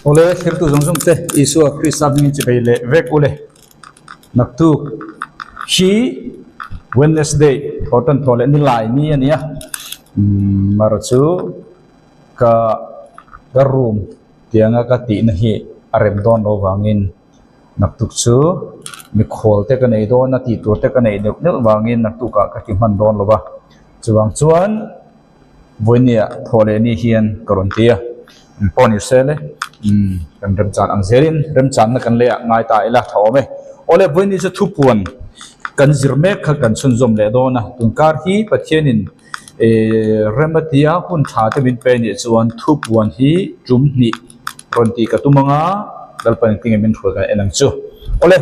Awle, thirtu zawng zawng te Isua Krista hmingin chi bei leh vek ule. Naktuk hi Wednesday thawhtan thawh leh nilai ni a ni a, umm chu ka ka room tianga ka tihna hi a rem dawn loh vangin naktuk chu mikhual te ka nei dawn a tih tur te ka neih neuh neuh vangin naktukah ka ti hman dawn lo va, chuvang chuan. Vawinia thawh leh ni hian ka rawn ti a, an pawh ni se le, umm kan remchan ang zelin remchanna kan lei ah ngai ta ila tha awm e. Awle Vawiini chu thupuan kan zir mek kha kan chhunzawm leh dawn a, tunkar hi Pathianin ehh rem a tia hun tha te min pe nih chuan thupuan hi tum hnih rawn tih ka tum anga Lalpan engtin nge min hruai kan en ang chu. Awle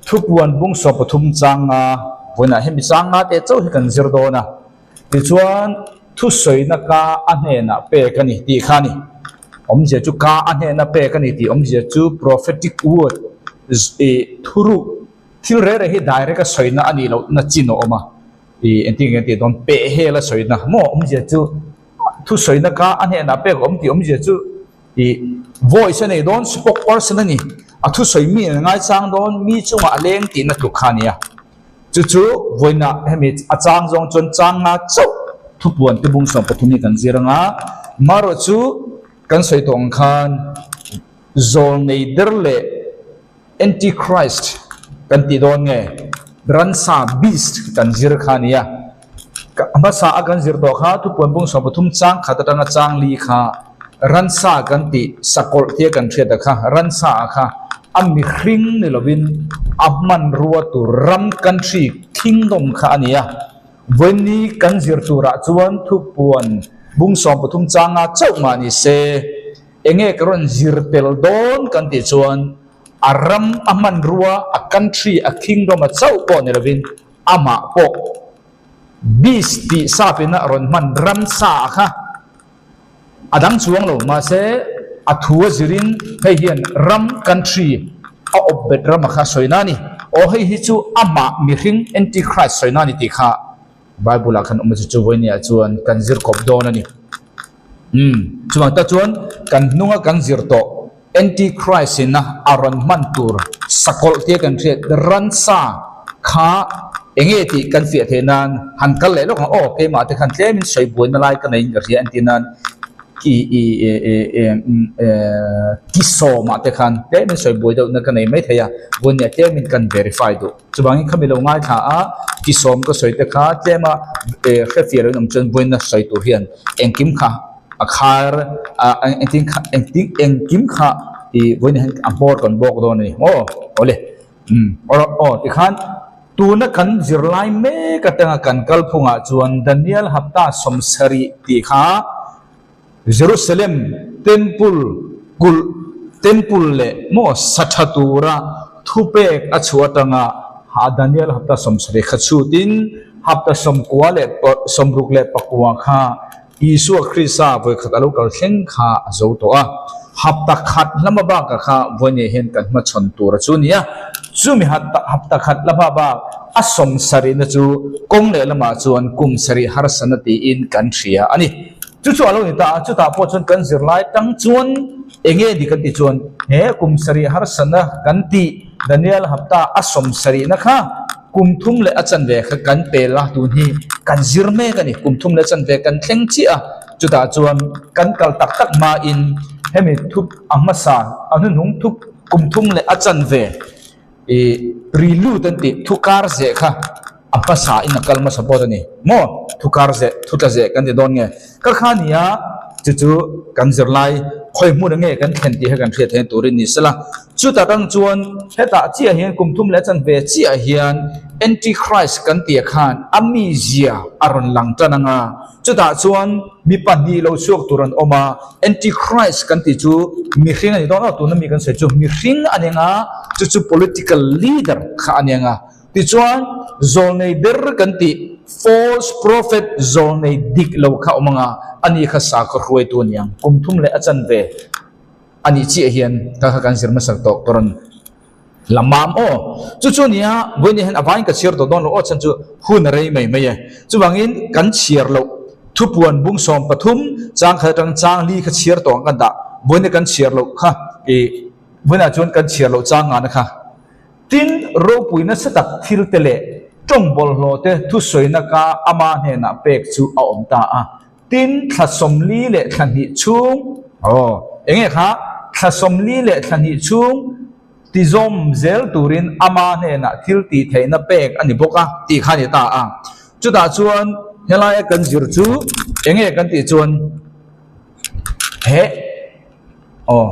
thupuan bung 13 changa vawiinah hemi changa te chauh hi kan zir dawn a. Tichuan, thusawina ka a hnenah pek a ni tih kha a ni. Awmzia chu ka a hnena pek a ni tih awmzia chu prophetic word, ih, thuruk, thil reh reh hi direct a sawina a nih lohna chin a awm a, ih, engtin nge tih dawn, peh hel a sawina maw awmzia chu thusawina ka a hnenah pek a awm tih awmzia chu ih, voice a nei dawn, spoke person a ni, a thusawi mi an ngaichang dawn, mi chungah a leng tihna tluk kha a ni a. Chu chu vawiinah hemi a chang zawng chuan chang nga chauh thupuan te bung 13 hi kan zir anga, marawh chu kan sawi tawh ang khan zawlnei der leh antichrist kan tih dawn nge ransa beast kan zir kha a ni a, hmasa a kan zir tawh kha thupuan bung 13 chang khat atanga chang li kha ransa kan tih sakawlh tia kan hriat a kha ransa a kha A mihring ni lovin a hmanrua tur ram, country, kingdom kha a ni a. Vawiinni kan zir turah chuan thupuan bung 13 changa chauh mah ni se, enge ka rawn zir tel dawn kan tih chuan a ram, a hmanrua, a country, a kingdom a chauh pawh ni lovin amah pawh beast tih sapin a rawn hman ramsa kha A dang chuang lo, mahse a thu a zirin hei hian ram, country, a awp bet ram a kha sawina a ni. Aw hei hi chu amah mihring, antichrist, sawina a ni tih kha Bible ah khan awm a chu chu vawinia chuan kan zir kawp dawn a ni. Umm, chuvang tak chuan kan hnunga kan zir tawh antichrist ina a rawn hman tur sakawlh tia kan hriat ransa kha enge tih kan fiah theih nan han kal leh lawk ang aw keimah te khan tlemin sawi buaina lai ka neiin ka hria entir nan i i e e e e ki sawmah te khan tlemin sawi buai deuhna ka nei maithei a vawinia tlemin kan verify duh chuvangin khami lo ngaithla a ki sawm ka sawi te kha tlema e hrefiah loin awm chuan vawiina sawi tur hian engkim kha a khar a engtin kha engtin engkim kha ih vawiin hian a hmawr kan bawk dawn a ni maw awle umm aw tikhan tuna kan zirlai mek atanga kan kalphungah chuan Daniel hapta 70 tih kha Jerusalem temple kulh temple leh maw sa tha tura thupek a chhuah atanga ha Daniel hapta 70 kha chhutin hapta 90 leh 64 kha Isua Krista vawikhat a lo kal thleng kha a zo tawh a, hapta khat lama bakah kha vawinia hian kan hmachhawn tur a chu nia. Chumi hapta khat lama bak a 70na chu kawng leh lamah chuan kum sarih harsana tiin kan hria a ni. Chu chu a lo ni ta a, chutah pawh chuan kan zirlai tang chuan enge ni kan tih chuan he kum sarih harsana kan tih Daniel hapta a 70na kha Kum thum leh a chanve kha kan pel a, tun hi kan zir mek a ni. Kum thum leh a chanve kan thleng chiah a, chutah chuan kan kal tak tak hmain hemi thup a hmasa a hnuhnung thup kum thum leh a chanve ih prelude an tih thu kar zeh kha a hmasa in a kal hmasa pawt a ni maw? Thu kar zeh, thu tla zeh kan ti dawn nge? Ka kha nia chu chu kan zirlai khawi hmun nge kan thlen tih kha kan hriat theih turin ni sela. Chuta tang chuan hetah chiah hian kum thum leh chanve chiah hian Antichrist kan tih khan a mizia a rawn lang tan anga, chutah chuan mi pahnih lo chhuak tur an awm a, Antichrist kan tih chu mihring a ni dawn a, tuna mi kan sawi chu mihring a ni anga, chu chu political leader kha a ni anga. Tichuan, zawlnei ber kan tih, false prophet, zawlnei dik lo kha awm anga, ani kha sakhaw hruaitu a ni ang. Kum thum leh a chanve a nih chiah hian ka kha kan zir hmasak tawh ka rawn la mam aw. Chu chu nia, vawiin hian a vaiin ka chhiar tawh dawn lo aw, chhan chu hun a rei mai mai e. Chuvangin kan chhiar loh thupuan bung 13 chang khat atang chang li kha chhiar tawh ang kan dah, vawiin kan chhiar loh kha. I vawiinah chuan kan chhiar loh chang ngahna kha. Tin, ropui nasa tak thil te leh tawng bawlhhlawh te thusawina ka ama hnenah pek chu a awm ta a. Tin, thla 40 leh thla hnih chhung, aw, enge kha, thla 40 leh thla hnih chhung tizawm zel turin ama hnenah thil tih theihna pek a ni bawk a tih kha a ni ta a. Chutah chuan helaia kan zir chu enge kan tih chuan he, aw.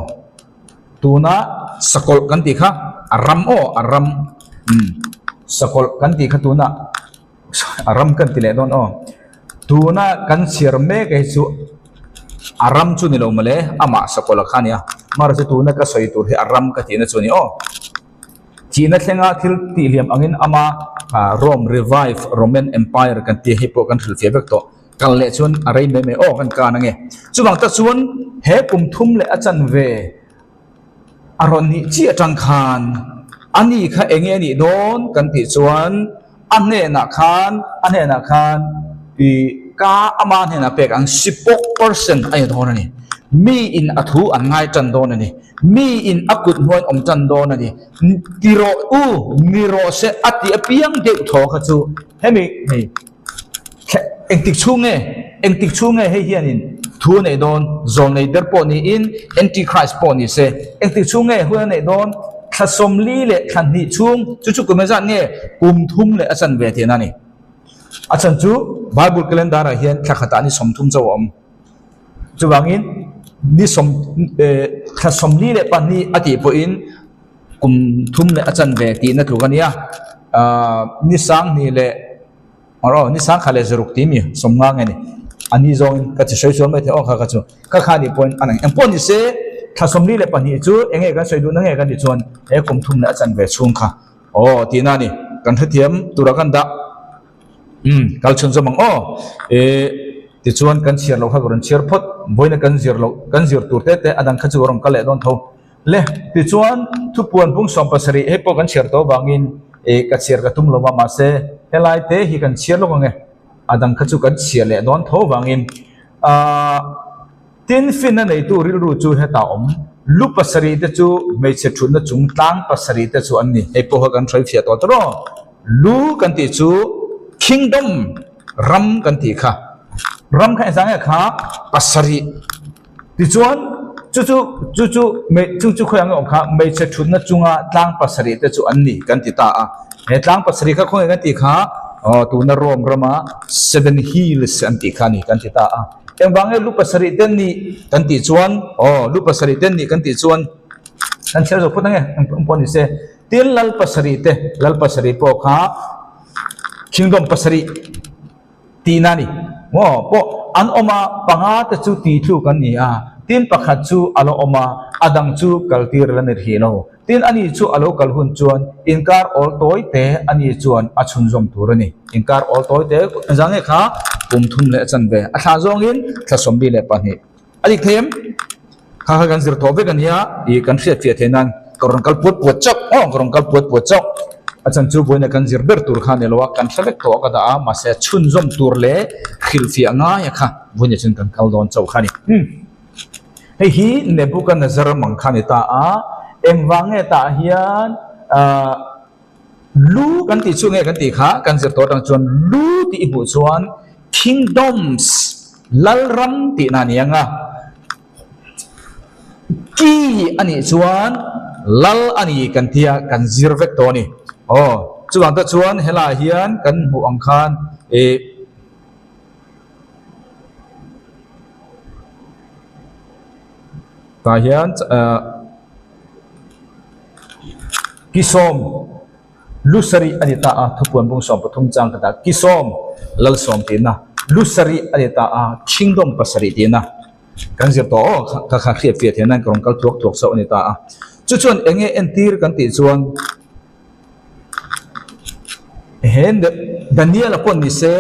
Tuna sakawlh kan tih kha a ram aw a ram umm sakawlh kan tih kha tuna a ram kan ti leh dawn aw tuna kan chhiar mek hi chu a ram chu ni lo mawle amah sakawlh a kha a nia mahse tuna ka sawi tur hi a ram ka tihna chu a ni aw thihna thlenga thil tih hliam angin ama Rome revive Roman Empire kan tih hei pawh kan hrilhfiah vek tawh. Kal leh chuan a rei mai mai aw kan kan ange. Chuvang tak chuan he kum thum leh a chanve a rawn nih chiah atang khan a ni kha enge a nih dawn kan tih chuan a hnenah khan a hnenah khan ih ka ama hnenah pek ang sipawk person a ni dawn a ni. Mi in a thu an ngai tan dawn a ni. Mi in a kut hnuai awm tan dawn a ni. Ti rawh u ni rawh se a tih apiang deuh thaw kha chu hemi hei. Engtik chhung nge? Engtik chhung nge hei hianin thu a neih dawn? Zawl nei der pawh niin, Antichrist pawh ni se. Engtik chhung nge hun a neih dawn? Thla 40 leh thla hnih chhung, chu chu kum engzat nge? Kum thum leh a chanve tihna a ni. A chhan chu Bible calendar ah hian thla khatah ni 30 chauh a awm. Chuvangin ni sawm thla 42 a tih pawhin kum thum leh a chanve tihna tluk a nia. Ni 2000 leh Aw ni 1006 tih mi 50 nge ni a ni zawngin ka chi sawi sual mai thei aw kha kha chu kha kha nih pawhin a nang eng pawh ni se thla 42 chu eng nge kan sawi duhna nge kan tih chuan he kum thum leh a chanve chhung kha aw tihna a ni kan hrethiam tura kan dah umm kal chhun zawm ang aw eh tichuan kan chhiar loh kha ka rawn chhiar phawt vawiina kan zir loh kan zir tur te te a dang kha chu ka rawn kal leh dawn tho. Le, tichuan thupuan bung 70 hei pawh kan chhiar tawh avangin eh ka chhiar ka tum lo va, mahse helai te hi kan chhiar lawk ang e, a dang kha chu kan chhiar leh dawn tho avangin ah tin finna neitu rilru chu hetah awm, lu pasarih te chu hmeichhe thutna chung tlang pasarih te chu an ni, hei pawh kha kan hruai fiah tawh tawh aw, lu kan tih chu kingdom ram kan tih kha, ram kha engzah nge kha pasarih. Tichuan, chu chu, chu chu, chu chu khawi ang awm kha, hmeichhe thutna chunga tlang pasarih te chu an ni kan ti ta a. He tlang pasarih kha khawnge kan tih kha, aw tuna Rome rama Seven Hills an tih kha a ni kan ti ta a. Engvang nge lu pasarih te an nih kan tih chuan, aw lu pasarih te an nih kan tih chuan, kan chhiar zo phawt ang e, eng pawh ni se. Tin, lal pasarih te, lal pasarih pawh kha kingdom pasarih. Tihna a ni. Maw pawh an awm a, panga te chu tihtluk an ni a, tin pakhat chu a lo awm a, a dang chu kaltir la ni hrih lo. Tin ani chu a lo kal hun chuan inkar awl tawi te ani chuan a chhunzawm tur a ni. Inkar awl tawi te engzah nge kha kum thum leh a chanve a thlah zawngin thla 42. A dik thei em? Kha kha kan zir tawh vek a nia, ih kan hriat fiah theih nan ka rawn kal puat puat chauh aw, ka rawn kal puat puat chauh. A chhan chu vawiina kan zir ber tur kha a ni lo a, kan hre vek tawh a ka dah a, mahse chhunzawm tur leh hrilhfiah ngai a kha vawiina chuan kan kal dawn chauh kha a ni. Umm hei hi Nebuchadnezzar mang kha a ni ta a, engvang nge tah hian ah Lu kan tih chu nge kan tih kha kan zir tawh atang chuan lu tih i hmuh chuan kingdoms lalram tihna a ni ang a, ki a nih chuan lal a ni kan tia kan zir vek tawh a ni. Aw chuvang te chuan helaiah hian kan hmuh ang khan ih tah hian ah. Ki sawm lu sarih a ni ta a, thupuan bung 13 chang khatah ki sawm lal sawm tihna lu sarih a ni ta a, kingdom pasarih tihna kan zir tawh aw kha kha hriat fiah theih nan ka rawn kal thuak thuak chauh a ni ta a. Chu chuan eng nge entir kan tih chuan he Daniel-a pawh ni se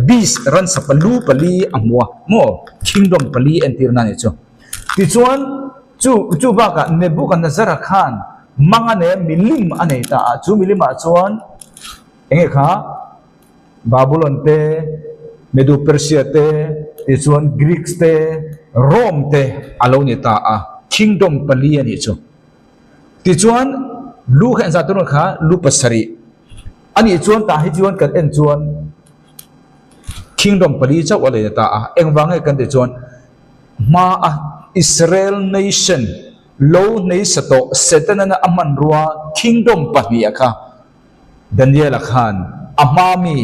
beast ransa palu pali a hmu a maw kingdom pali entirna a nih chu. Tichuan, chu chu bakah Nebuchadnezzar-a khan mang a nei a, milim a nei ta a. Chu milimah chuan eng nge kha? Babylon te, Medo-Persia te, tichuan Greeks te, Rome te a lo ni ta a. Kingdom pali a nih chu. Tichuan, lu kha engzah tur kha lu pasarih a nih chuan tah hi chuan kan en chuan Kingdom pali chauh a lei ta a. Engvang nge kan tih chuan hmaa Israel nation lo hnei sa tawh Setana a hmanrua Kingdom pahniha kha Daniela khan a hma mi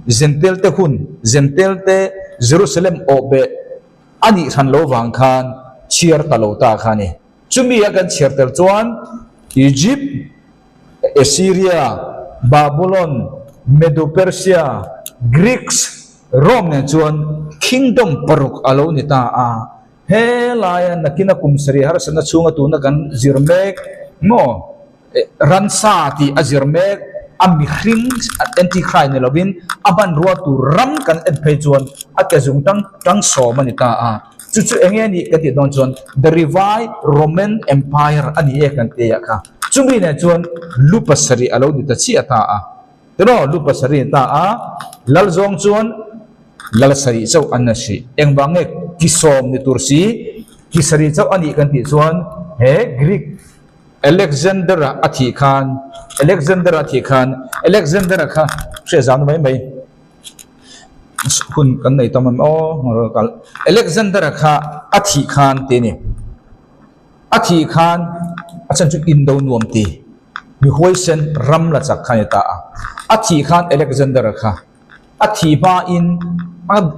Jentail te hun, Jentail te Jerusalem awhbeh a nih hran lo vang khan chhiar ta lo ta kha a ni. Chumi a kan chhiar tel chuan Egypt, Assyria, Babylon, Medo-Persia, Greeks, Rome nen chuan kingdom paruk a lo ni ta a. He laia nakina kum sarih harsatna chhunga tuna kan zir mek maw? Ransa tih a zir mek, a mihring anti-Christ ni lovin a hmanrua tur ram kan en phei chuan a ke zung tang tang sawm a ni ta a. Chu chu eng nge nih ka tih dawn chuan The Revived Roman Empire a ni e kan ti a kha. Chumi nen chuan lu pasarih a lo ni ta chiah ta a. Tiraw lu pasarih a ni ta a, lal zawng chuan lal sarih chauh an na hrih. Engvang nge ki sawm ni tur si ki sarih chauh a nih kan tih chuan he Greek Alexander-a a thih khan, Alexander-a a thih khan, Alexander-a kha hriat zan mai mai hun kan nei tam em aw kal Alexander-a kha a thih khan tih a ni. A thih khan a chhan chu indo nuam ti mi huaisen ram la chak kha a ni ta a. A thih khan Alexander-a kha a thih hmain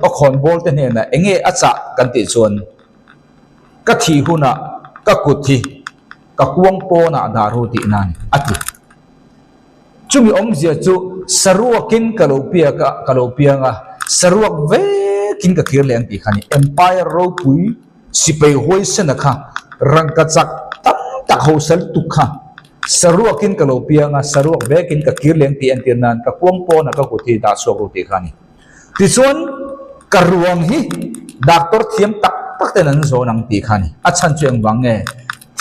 a khawnbawl te hnenah eng nge a chah kan tih chuan Ka thih hunah ka kut hi ka kuang pawnah dah ru tih nan a ti. Chumi awmzia chu saruakin ka lo piak a, ka lo piang a, saruak vekin ka kir leh ang tih kha a ni. Empire ropui sipai huaisena kha rangkachak tam tak hausa lutuk kha saruakin ka lo piang a, saruak vekin ka kir leh ang tih entir nan ka kuang pawnah ka kut hi dah chhuak ru tih kha a ni. Tichuan, ka ruang hi doctor thiam tak tak ten an zawn ang tih kha a ni. A chhan chu engvang nge?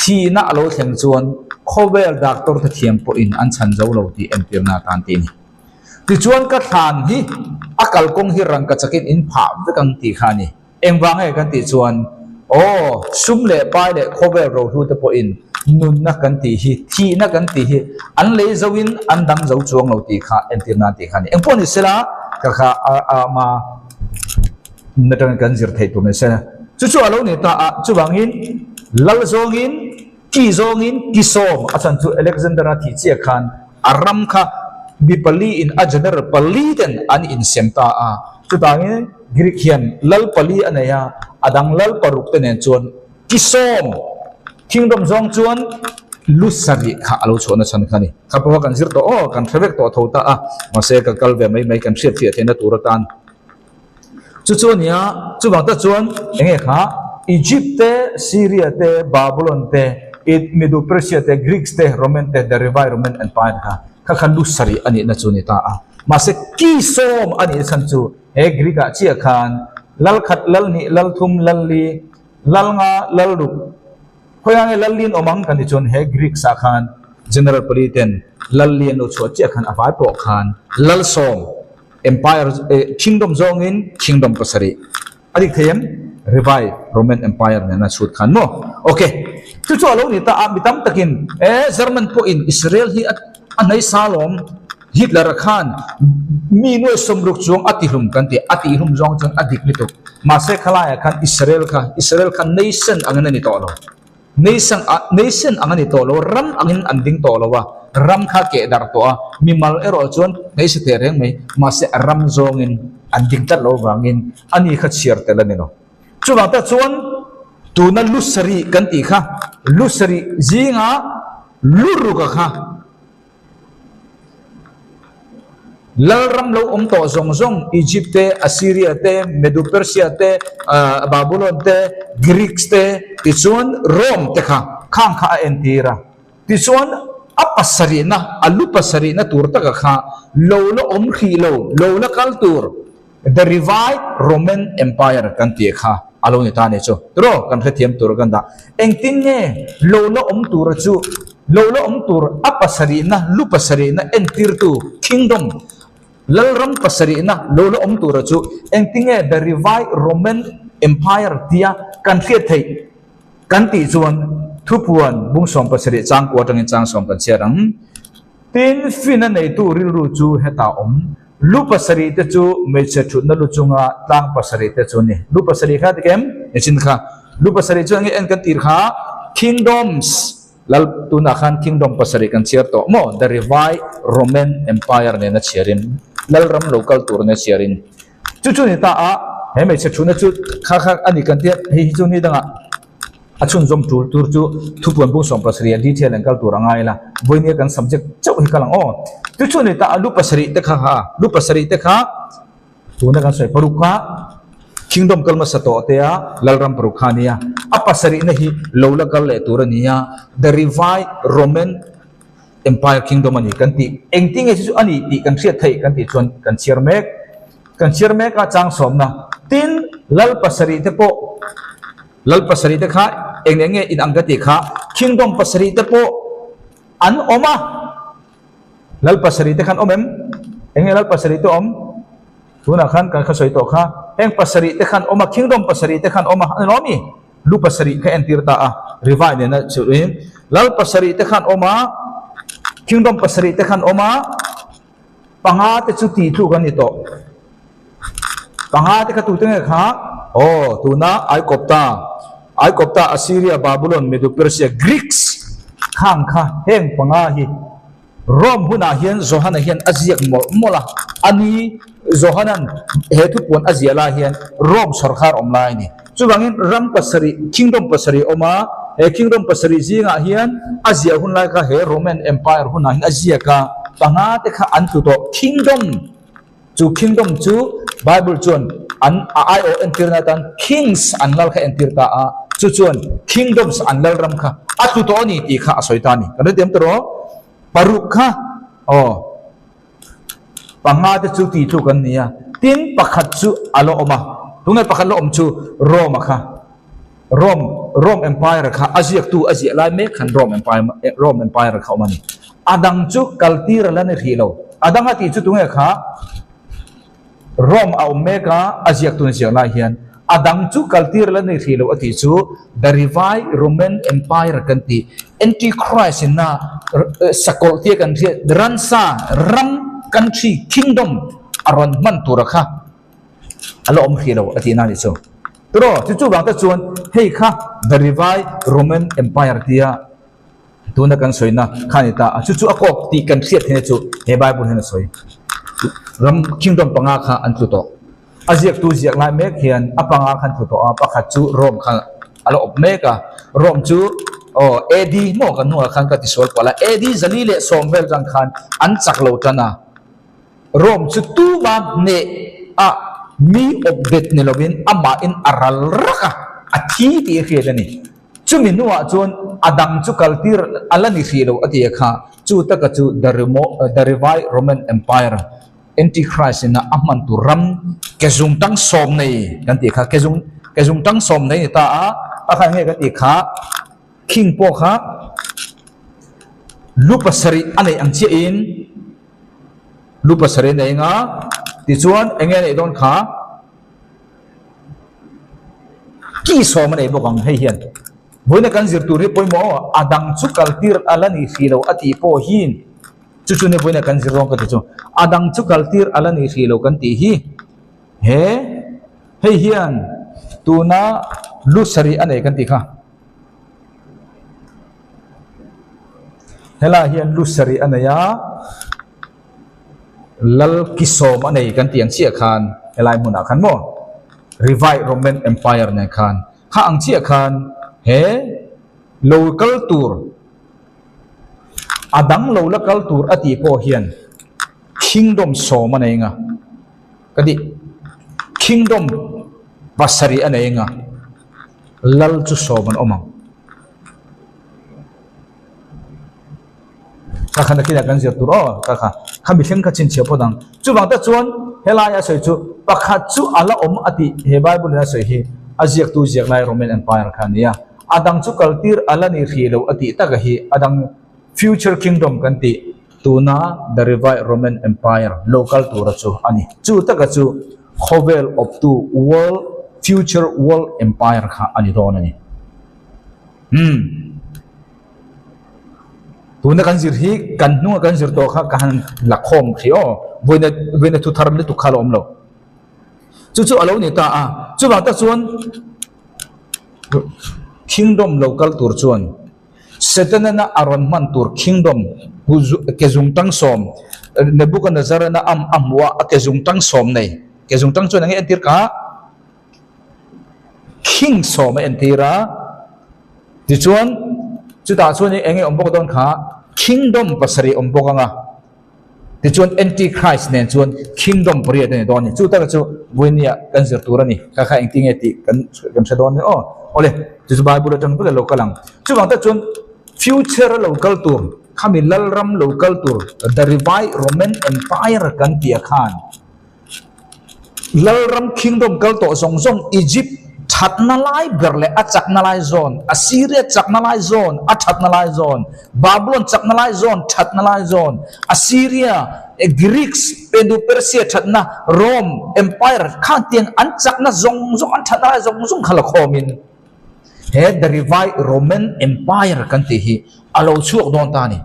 Thihna a lo thleng chuan khawvel doctor te thiam pawhin an chhan zo lo tih entirna atan tih a ni. Tichuan, ka thlan hi a kalkawng hi rangka chakin in phah vek ang tih kha a ni. Engvang nge kan tih chuan, aw, sum leh pai leh khawvel rohlu te pawhin nunna kan tih hi, thihna kan tih hi an lei zoin an dang zo chuang lo tih kha entir nan tih kha a ni. Engpawh ni sela, ka kha a a ma nunna atangin kan zir theih tur ni se. Chu chu a lo ni ta a, chuvangin lal zawngin, ki zawngin ki sawm a chhan chu Alexander-a thih chiah khan a ram kha mi pali in a general pali ten an insem ta a, chutangin Greek hian lal pali a nei a, a dang lal paruk te nen chuan ki sawm, kingdom zawng chuan lu sarih kha a lo chhuahna chhan kha a ni. Kha pawh kha kan zir tawh aw, kan hre vek tawh tho ta a, mahse ka kal ve mai mai kan hriat fiah theihna tur atan. Chu chu a ni a, chuvang tak chuan eng nge kha Egypt te, Syria te, Babylon te, Medo-Persia te, Greeks te, Roman te, the Revived Roman Empire kha kha kha lu sarih a nihna chu a ni ta a. Mahse ki sawm a nihna chhan chu He Greek ah chiah khan lal khat, lal hnih, lal thum, lal li, lal nga, lal ruk, khawiah nge lal li an awm ang kan ti chuan he Greeks ah khan general pali ten lal li an lo chhuah chiah khan a vai pawh khan lal sawm empire kingdom zawngin kingdom pasarih a dik thei em? Revive Roman Empire nena chhut khan maw? Ok chu chu a lo ni ta a mi tam takin e German pawhin Israel hi a A hnaisa lawm, Hitler-a khan mi nuai sawmruk chuang a tihlum kan ti, a tihlum zawng chuan a dik lutuk. Mahse khalaiah khan Israel kha, Israel kha nation angin a ni tawh lo. Nation a, nation ang a ni tawh lo, ram angin an ding tawh lo a, ram kha a keh darh tawh a, mimal erawh chuan hnaisa teh reng mai, mahse a ram zawngin an ding tlat lo vangin ani kha chhiar tel a ni lo. Chuvang tak chuan tuna lu sarih kan tih kha, lu sarih zinga lu ruka kha Lalram lo awm tawh zawng zawng Egypt te, Assyria te, Medo-Persia te, Babylon te, Greeks te, tichuan Rome te kha khang kha a entir a. Tichuan a pasarihna, a lu pasarihna tur taka kha lo la awm hrih lo, lo la kal tur The Revived Roman Empire kan tih kha a lo ni ta a ni chu. Tiraw kan hrethiam tur kan dah. Engtin nge lo la awm tura chu lo la awm tur a pasarihna lu pasarihna entirtu kingdom lalram pasarihna lo la awm tura chu engtin nge The Revived Roman Empire tia kan hriat theih kan tih chuan. Thupuan bung 17 chang kua atangin chang sawm kan chhiar ang. Tin, fina neitu rilru chu hetah awm. Lu pasarih te chu hmeichhe thutna lu chunga tlang pasarih te chu a ni. Lu pasarih kha dik em? Nichin kha. Lu pasarih chu enge en kan tir kha? Kingdoms. Lal tunah khan kingdom pasarih kan chhiar tawh maw? The Revived Roman Empire nena chhiarin, Lalram lo kal tur nena chhiarin. Chu chu ni ta a, he hmeichhe thutna chu kha kha a ni kan tia, hei hi chu ni dangah a chhunzawm tur tur chu thupuan bung 70 a detail an kal tur a ngai la, vawinia kan subject chauh hi kal ang aw. Chu chu ni ta a, lu pasarih te kha kha, lu pasarih te kha tuna kan sawi paruk kha kingdom kal hmasa tawh te a, Lalram paruk kha a nia, a pasarihna hi lo la kal leh tur a ni a, the Revived Roman Empire Kingdom a ni kan tih. Engtin nge chu chu a ni tih kan hriat theih kan tih chuan kan chhiar mek. Kan chhiar mek a chang sawmna. Tin, Lal pasarih te pawh, Lal pasarih te kha eng eng nge in ang ka tih kha, Kingdom pasarih te pawh an awm a. Lal pasarih te khan awm em? Eng nge Lal pasarih te awm? Tunah khan kan kha sawi tawh kha. Heng pasarih te khan awm a, Kingdom pasarih te khan awm a, a ni lawm i? Lu pasarih kha entir ta a, Rivai nena chuin Lal pasarih te khan awm a, Kingdom pasarih te khan awm a, panga te chu tih tluk an ni tawh. Panga te kha tute nge kha? Aw, tuna Aikopta, Aikopta, Assyria, Babulon, Medo-Persia, Greeks khang kha heng panga hi Rome hunah hian Johana hian a ziak mawlh mawlh a, a ni Johana'n he thupuan a ziah lai hian Rome sawrkhar awm lai a ni. Chuvangin ram pasarih, kingdom pasarih a awm a, he kingdom pasarih zingah hian a ziah hun lai kha he Roman Empire hunah hian a ziak a, panga te kha an tlu tawh. Kingdom, chu kingdom chu Bible chuan an a aiawh entirna atan kings an lal kha entir ta a, chu chuan kingdoms an lal ram kha a tlu tawh a ni tih kha a sawi ta a ni. Kan hrethiam tawh rawh. Paruk kha aw panga te chu tih tluk an ni a, tin pakhat chu a la awm a, tunge pakhat la awm chu Rome a kha, Rome Rome Empire kha a ziaktu a ziah lai mek khan Rome Empire Rome Empire kha awm a ni. A dang chu kaltir a la ni hrih lo. A dang a tih chu tunge kha Rome a awm mek a, a ziaktu a ziah lai hian a dang chu kaltir la nei hrih lo a tih chu The Revived Roman Empire kan tih Antichrist in a sakawlh tia kan hriat ransa ram country kingdom a rawn hman tura kha a la awm hrih lo a tihna a nih chu. Turaw chu chuvang te chuan hei kha The Revived Roman Empire tia Tuna kan sawina kha a ni ta a, chu chu a kawk tih kan hriat theihna chu he Bible hian a sawi. Ram kingdom panga kha an tlu tawh. A ziaktu ziak lai mek hian a panga kha an tlu tawh a, pakhat chu Rome kha a la awp mek a. Rome chu aw AD maw kan hnungah khan ka tisual palh a, AD 410 vel tang khan an chak lo tan a. Rome chu tuma hneh a mi awp bet ni lovin amahin a ral rak a, a thi tih a hriat a ni. Chumi hnuah chuan a dang chu kaltir a la ni hrih lo a ti a kha, chu taka chu the the Revived Roman Empire, Antichrist ina a hman tur ram ke zung tang sawm nei kan tih kha, ke zung ke zung tang sawm nei ni ta a, a kha enge kan tih kha, king pawh kha lu pasarih a neih ang chiahin lu pasarih a nei anga, tichuan enge a neih dawn kha, Ki sawm a nei bawk ang hei hian vawiina kan zir tur hi pawimawh aw, a dang chu kal tir a la ni hrih lo a tih pawh hiin chu chu nia vawiina kan zir dawn ka ti chu a dang chu kal tir a la ni hrih lo kan tih hi he hei hian tuna lu sarih a nei kan tih kha helaiah hian lu sarih a nei a. Lal kisawm a nei kan tih ang chiah khan helai hmunah khan maw Revived Roman Empire nen khan kha ang chiah khan he lo kal tur a dang lo la kal tur a tih pawh hian kingdom sawm a nei anga ka tih kingdom pasarih a nei anga lal chu sawm an awm ang. Ka kha nakinah kan zir tur aw ka kha kha mihring kha chhinchhiah phawt ang. Chuvang te chuan helai a sawi chu pakhat chu a la awm a tih he Bible in a sawi hi a ziaktu ziak lai Roman Empire kha a ni a. A dang chu kaltir a la ni hrih lo a tih taka hi a dang future kingdom kan tih tuna the revived Roman Empire lo kal tura chu a ni. Chu taka chu khawvel awptu world future world empire kha a ni dawn a ni. Umm. Tuna kan zir hi kan hnunga kan zir tawh kha ka han la khawm hrih aw, vawiina vawiina thu thar lutuk kha a la awm lo. Chu chu a lo ni ta a, chuvang tak chuan Kingdom lo kal tur chuan Setana a rawn hman tur Kingdom ke zungtang sawm Nebuchadnezzar-a am a hmuh a, a ke zungtang sawm nei ke zungtang chuan eng nge entir kha? King sawm a entir a, tichuan chutah chuan eng nge awm bawk dawn kha Kingdom pasarih awm bawk ang a, tichuan Antichrist nen chuan Kingdom pariat a ni dawn a ni. Chu taka chu Vawinia kan zir tur a ni, kha kha engtin nge tih kan kan hre dawn a ni aw. Awle, chu chu Bible atang vek a lo kal ang. Chuvang tak chuan future a lo kal tur, khami Lalram lo kal tur, the Revised Roman Empire kan tih ah khan, Lalram Kingdom kal tawh zawng zawng Egypt thatna lai ber leh a chakna lai zawn, Assyria chakna lai zawn, a thatna lai zawn, Babylon chakna lai zawn, thatna lai zawn, Assyria, Greeks, Pedu Persia thatna, Rome Empire khang tiang an chakna zawng zawng, an thatna lai zawng zawng kha la khawmin he The Revised Roman Empire kan tih hi a lo chhuak dawn ta a ni.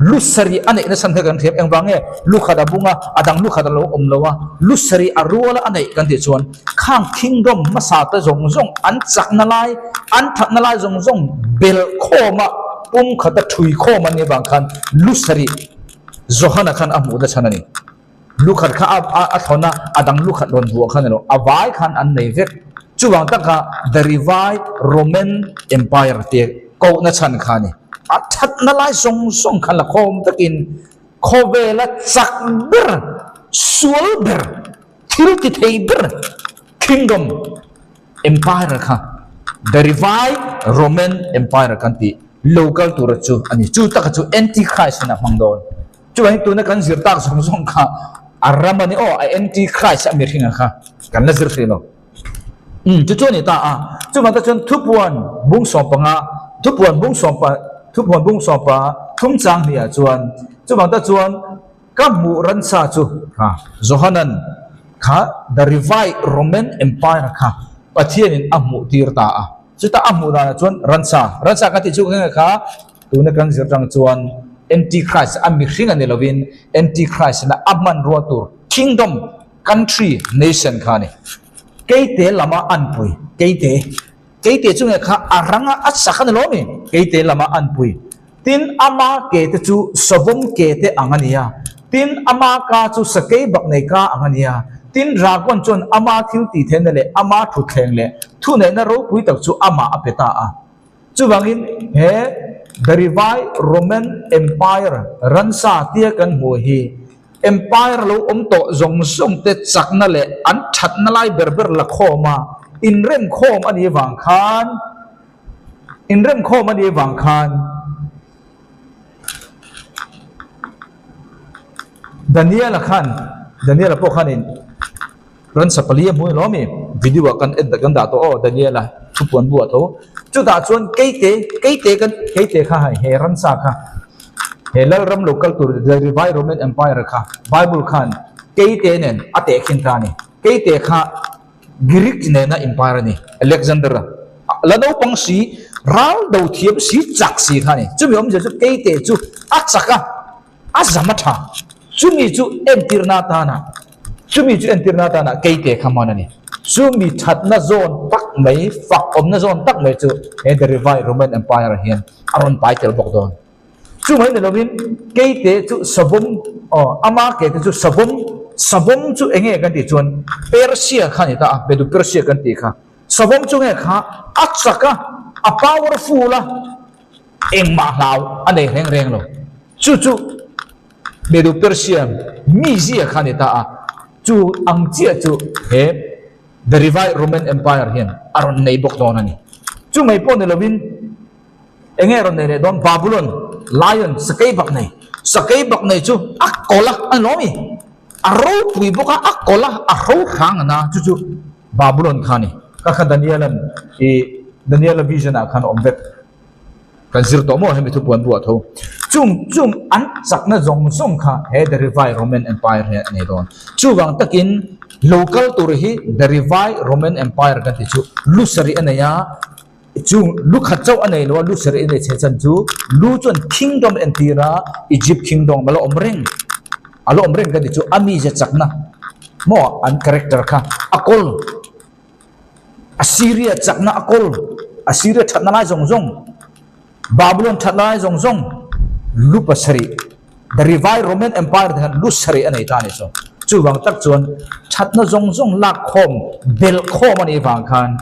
Lu sarih a neih nasa hne kan hriam engvang nge lu khat a bung a, a dang lu khat a lo awm lo a, lu sarih a rual a neih kan tih chuan khang kingdom hmasa te zawng zawng an chakna lai, an thatna lai zawng zawng belh khawm a, pum khata thui khawm an nih vang khan lu sarih Johana khan a hmuh na chhan a ni. Lu khat kha a a thlawn a, a dang lu khat rawn vuah khan elo a vai khan an nei vek. Chuvang taka The Revised Roman Empire te kohna chhan kha a ni. A thatna lai zawng zawng khan la khawm takin khawvela chak ber, sual ber, thil ti thei ber Kingdom Empire kha The Revised Roman Empire kan tih lo kal tura chu a ni. Chu taka chu Antichrist in a hmang dawn. Chuan tuna kan zir tak zawng zawng kha a ram a ni aw, a anti-Christ a mihring ang kha kan la zir hrih lo. Umm chu chu a ni ta a, chuvang te chuan thupuan bung sawmpanga, thupuan bung sawmpa, thupuan bung sawmpa thum chang hnih ah chuan chuvang te chuan ka hmuh ransa chu kha Johanan kha the Revised Roman Empire kha Pathianin a hmuh tir ta a, chutah a hmuh danah chuan ransa, ransa ka tih chu ka nge kha Tuna kan zir tang chuan Antichrist a mihring a ni lovin Antichrist na a hmanrua tur kingdom, country, nation kha a ni. Keite lama anpui, keite, keite chu nge kha a ranga a chak a ni lo mi? Keite lama anpui. Tin, ama ke te chu savawm ke te ang a ni a, tin, ama ka chu sakei bak nei ka ang a ni a, tin, Dragon chuan ama thil tihtheihna leh ama thutthleng leh thuneihna ropui tak chu amah a pe ta a. Chuvangin he The Revised Roman Empire ransa tia kan hmuh hi Empire lo awm tawh zawng zawng te chakna leh an thatna lai ber ber la khawm a, inremkhawm a nih vang khan inremkhawm a nih vang khan Daniel-a khan Daniel-a pawh khanin Ransa pali a hmu hlawm i, video ah kan en kan dah tawh aw Daniela thupuan bu ah tho. Chutah chuan keite keite kan keite kha hei he ransa kha he Lalram lo kal tur the Revised Roman Empire kha Bible khan keite nen a tehkhin ta a ni. Keite kha Greek nena empire a ni Alexander a la naupang si ral do thiam si chak si kha a ni. Chumi awmzia chu keite chu a chak a. A zam a tha. Chumi chu entirna atana, chumi chu entirna atana keite kha hman a ni. Chumi thatna zawn tak mai, fak awmna zawn tak mai chu he The Revised Roman Empire ah hian a rawn pai tel bawk dawn. Chumai ni lovin keite chu savawm, aw, ama keite chu savawm, savawm chu eng nge kan tih chuan Persia kha a ni ta a, Medu Persia kan tih kha. Savawm chu nge kha a chak a, a powerful a. Engmah hlau a nei reng reng lo. Chu chu Medu Persia mizia kha a ni ta a, chu ang chiah chu he The Revised Roman Empire hian a rawn nei bawk dawn a ni. Chu mai pawh ni lovin eng nge a rawn nei leh dawn? Babylon Lion sakei bak nei, sakei bak nei chu a kawlh a, a ni lawm i? A ropui bawk a, a kawlh a, a hro hrang a na, chu chu Babylon kha a ni. Kha kha Daniel-a'n i Daniel-a vision-ah khan a awm vek. Kan zir tawh maw hemi thupuan buah tho. Chung chung an chakna zawng zawng kha he The Revised Roman Empire hian a nei dawn. Chuvang takin lo kal tur hi The Revised Roman Empire kan ti chu lu sarih a nei a. Chung lu khat chauh a nei lo a, lu sarih a nei chhe chan chu lu chuan kingdom a entir a, Egypt kingdom a la awm reng, a la awm reng ka ti chu a mize chakna maw an character kha a kawl, Assyria chakna a kawl, Assyria thatna lai zawng zawng. Babylon that lai zawng zawng lu pasarih, the revived Roman Empire te khan lu sarih a nei ta a ni chu. Chuvang tak chuan thatna zawng zawng lak khawm, belh khawm a nih vang khan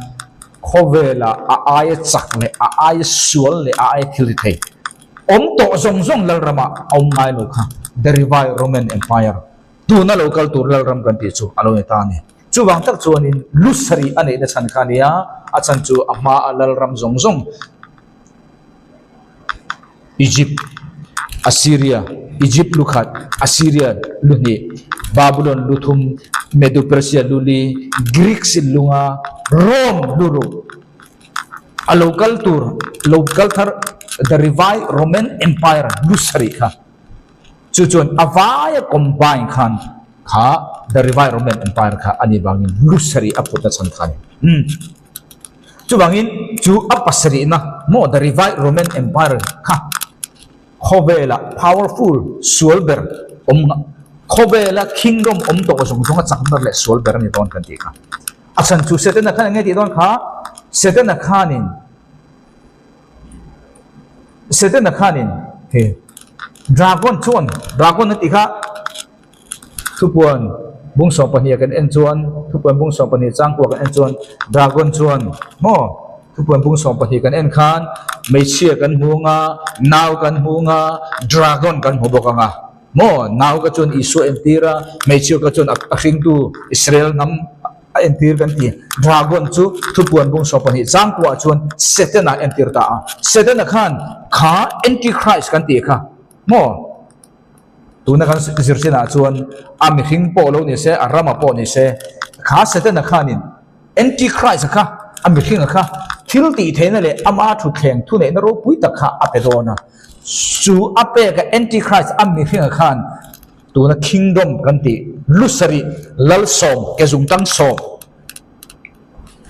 khawvela a aia chak leh a aia sual leh a aia thil ri thei awm tawh zawng zawng Lalramah a awm ngai lo kha the revived Roman Empire tuna lo kal tur Lalram kan tih chu a lo ni ta a ni. Chuvang tak chuanin lu sarih a neihna chhan kha a nia, a chhan chu a hmaa Lalram zawng zawng Egypt, Assyria, Egypt lu khat, Assyria lu hnih, Babylon lu thum, Medo-Persia lu li, Greeks in lu nga, Rome lu ruk. A lo kal tur, lo kal thar the revived Roman Empire lu sarih kha. Chu chuan a vaia combine khan kha the revived Roman Empire kha a nih vangin lu sarih a putna chhan kha a ni. Chuvangin chu a pasarihna maw the revived Roman Empire kha khawvela powerful sual ber awm khawvela kingdom awm tawh zawng zawng a chak ber leh sual ber a ni dawn kan tih kha. A chhan chu Setana khan eng nge tih dawn kha? Setana khanin Setana khanin he dragon chuan dragon a tih kha Thupuan bung 12 kan en chuan Thupuan bung 12 changkua kan en chuan dragon chuan maw Thupuan bung 12 kan en khan hmeichhia kan hmu anga nau kan hmu anga dragon kan hmu bawk anga maw nau ka chuan Isua entir a hmeichhia ka chuan a hringtu Israel hnam a entir kan ti dragon chu Thupuan bung 12 changkua chuan Setana entir ta a Setana khan kha antichrist kan tih kha maw Tuna kan zir chinah chuan a mihring pawh lo ni se, a rama pawh ni se, kha Setana khanin Antichrist-a kha, a mihringa kha thil tih theihna leh ama thutthleng thuneihna ropui tak kha a pe dawn a. Chu a peka Antichrist a mihringa khan tuna kingdom kan tih lu sarih lalsawm ke zungtang sawm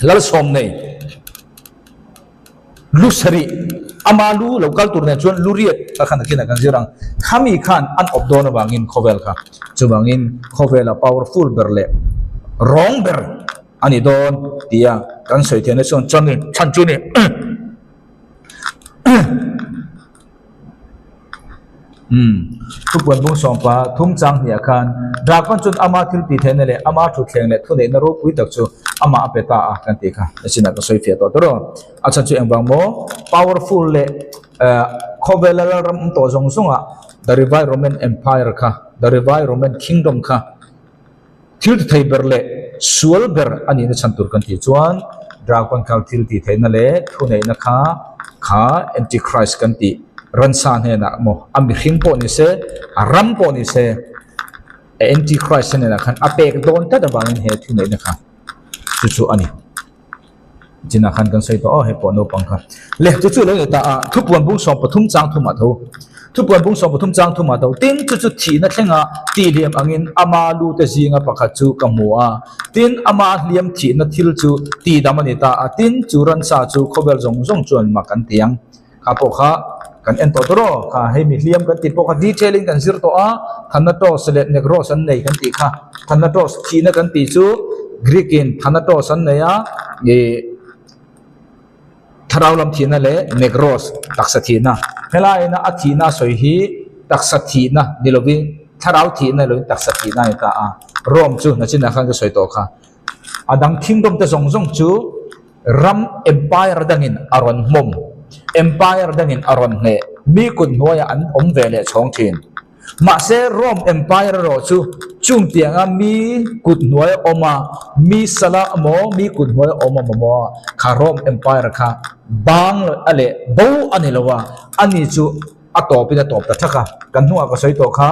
lalsawm nei Lu sarih, ama lu lo kal tur nen chuan lu riat kha khan a khin ah kan zir ang. Khami khan an awp dawn avangin khawvel kha chuvangin khawvela powerful ber leh rawng ber a ni dawn tia kan sawi theihna chuan chuan chhan chu ni. Umm, thupuan bung sawmpa thum chang hniah khan Dragon chuan ama thil tih theihna leh ama thutthleng leh thuneihna ropui tak chu amah a pe ta a kan tih kha nachinah ka sawi fiah tawh tawrh aw. A chhan chu engvang maw? Powerful leh eh khawvela lalram awm tawh zawng zawngah the revived Roman Empire kha, the revived Roman Kingdom kha, Thil ti thei ber leh sual ber a nihna chhan tur kan tih chuan Dragon kha thil tih theihna leh thuneihna kha kha Antichrist kan tih ransa hnenah maw a mihring pawh ni se a ram pawh ni se a Antichrist hnenah khan a pek dawn tlat avangin he thuneihna kha chu chu a ni. Chinah khan kan sawi tawh aw hei pawh naupang kha. Le chu chu lo ni ta a thupuan bung 13 chang thumah tho. Thupuan bung 13 chang thumah tho tin chu chu thihna thlenga tihliam angin ama lu te zinga pakhat chu ka hmu a. Tin ama hliam thihna thil chu tihdam a ni ta a tin chu ransa chu khawvel zawng zawng chuan mak an ti ang. Kha pawh kha kan en tawh tur aw, kha hei mi hliam kan tih pawh kha detail in kan zir tawh a, Thanatos leh Negros an nei kan tih kha, Thanatos thihna kan tih chu Greek in Thanatos an nei a, ih thlarau lam thihna leh Negros taksa thihna, helaiin a thihna a sawi hi taksa thihna ni lovin thlarau thihna ni lovin taksa thihna a ni ta a, Rome chu nachinah khan ka sawi tawh kha, a dang kingdom te zawng zawng chu. Ram empire dangin a rawn hmawm, empire dangin a rawn hneh, mi kut hnuaiah an awm ve leh chhawng thin. Mahse Rome empire erawh chu chung tianga mi kut hnuaia awm a, mi sala emaw, mi kut hnuaia awm emaw maw kha Rome empire kha bang a leh bo a ni lo a, ani chu a tawpin a tawp ta thak a. Kan hnungah ka sawi tawh kha.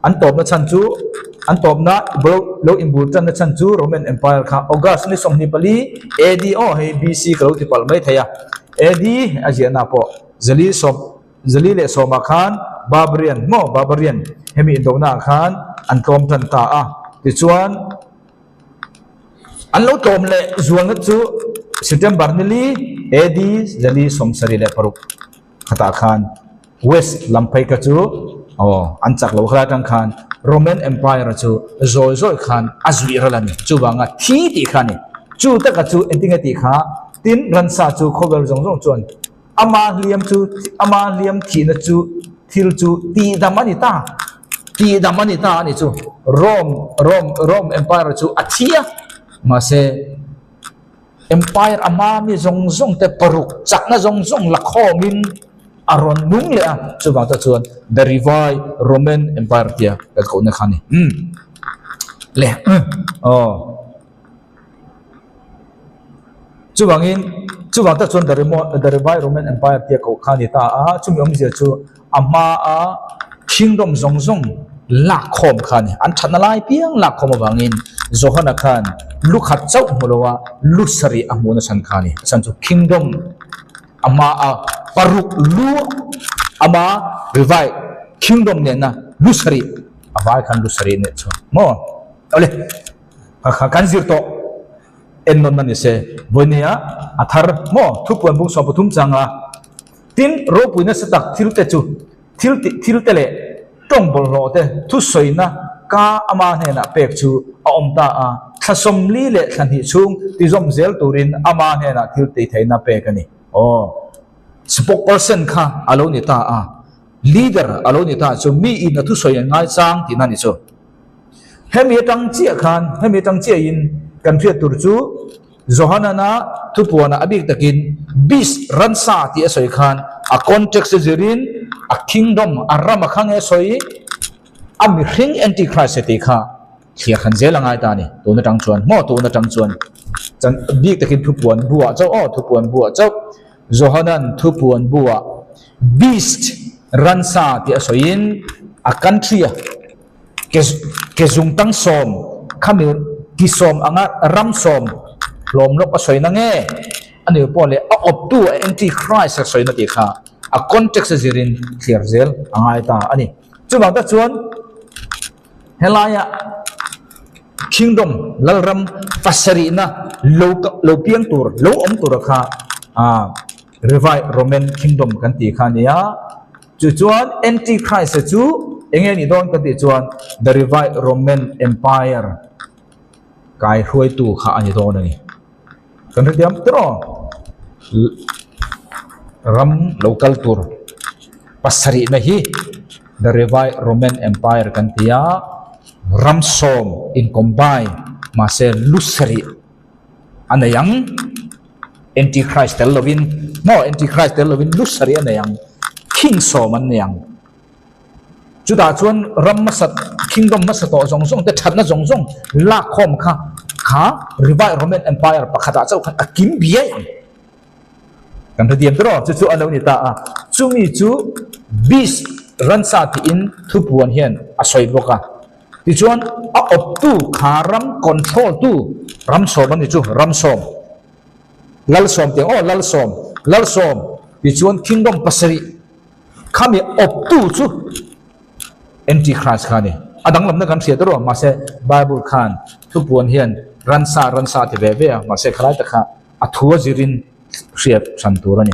An tawpna chhan chu an tawpna lo inbul tanna chhan chu Roman Empire kha August ni 24 AD aw hei BC ka lo ti palh mai thei a AD a ziahna pawh zali sawm zali leh sawmah khan Barbarian maw Barbarian hemi indona ah khan an tlawm tan ta a tichuan an lo tlawm leh zualna chu September ni li. AD 476 khatah khan West lam phei kha chu aw an chak lo khalai atang khan Roman Empire chu zawi zawi khan a zuih ral a ni. Chuvanga thi tih kha a ni. Chu taka chu engtinge tih kha tin ransa chu khawvel zawng zawng chuan ama hliam chu ama hliam thihna chu thil chu tihdam a ni ta. Tihdam a ni ta a ni chu. Rome Rome Rome Empire chu a thi a mahse Empire a hma mi zawng zawng te paruk chakna zawng zawng la khawmin a rawn nung leh a, chuvang te chuan The Revived Roman Empire tia kan kohna kha a ni. Umm le aw chuvangin chuvang te chuan The Revived Roman Empire tia koh kha a ni ta a, chumi awmzia chu A hmaa kingdom zawng zawng lakkhawm kha a ni. An thatna lai piang lakkhawm avangin Johana khan lu khat chauh hmu lo a, lu sarih a hmuhna chhan kha a ni. A chhan chu kingdom a hmaa paruk lu ama rivai kingdom nena lu sarih a vai khan lu sarih nen chuan maw? Awle kha kha kan zir tawh ennawnna ni se vawinia a thar maw thupuan bung 13 changa Tin, ropui nasa tak thil te chu thil tih thil te leh tawng bawlhhlawh te thusawina ka ama hnenah pek chu a awm ta a, thla 40 leh thla hnih chhung tizawm zel turin ama hnenah thil tih theihna pek a ni. Aw, spokesperson kha a lo ni ta a, leader a lo ni ta chu miin a thusawi an ngaichang tihna a ni chu. Hemi atang chiah khan, hemi atang chiahin kan hriat tur chu, Johanana thupuanah a bik takin beast, ransa tih a sawi khan a context a zirin a kingdom, a ram a kha nge a sawi, a mihring antichrist e tih kha thliar khan zel a ngai ta a ni. Tun atang chuan maw tun atang chuan chan bik takin thupuan buah chauh aw thupuan buah chauh Johanan thupuan buah beast, ransa tih a sawiin a country a Ke zungtang sawm khami ki sawm anga ram sawm hlawm lawk a sawina nge? A ni pawh leh a awptu a anti-Christ a sawina tih kha a context a zirin thliar zel a ngai ta a ni. Chuvang tak chuan helaia kingdom lalram pasarihna lo lo piang tur lo awm tura kha Revised Roman Kingdom kan tih kha a ni a. Chu chuan Antichrist-a chu eng nge nih dawn ka tih chuan The Revived Roman Empire kaihruaitu kha a ni dawn a ni. Kan hrethiam tiraw? Ram lo kal tur pasarihna hi The Revived Roman Empire kan ti a, ram sawm in combine mahse lu sarih a nei ang. Antichrist tel lovin maw Antichrist tel lovin lu sarih a nei ang, king sawm an nei ang. Chutah chuan ram hmasa kingdom hmasa tawh zawng zawng te thatna zawng zawng lakkhawm kha kha Revived Roman Empire pakhatah chauh khan a kim biai ang. Kan hrethiam tiraw chu chu a lo ni ta a, chumi chu beast ransa tiin thupuan hian a sawi bawk a. Tichuan a awptu kha ram control tu ram sawm a ni chu, ram sawm, lal sawm tih ang aw, lal sawm, lal sawm tichuan kingdom pasarih khami awptu chu antichrist kha a ni. A danglamna kan hriat erawh mahse Bible khan thupuan hian ransa ransa a ti ve ve a, mahse khalai tak kha a thu a zirin hriat hran tur a ni.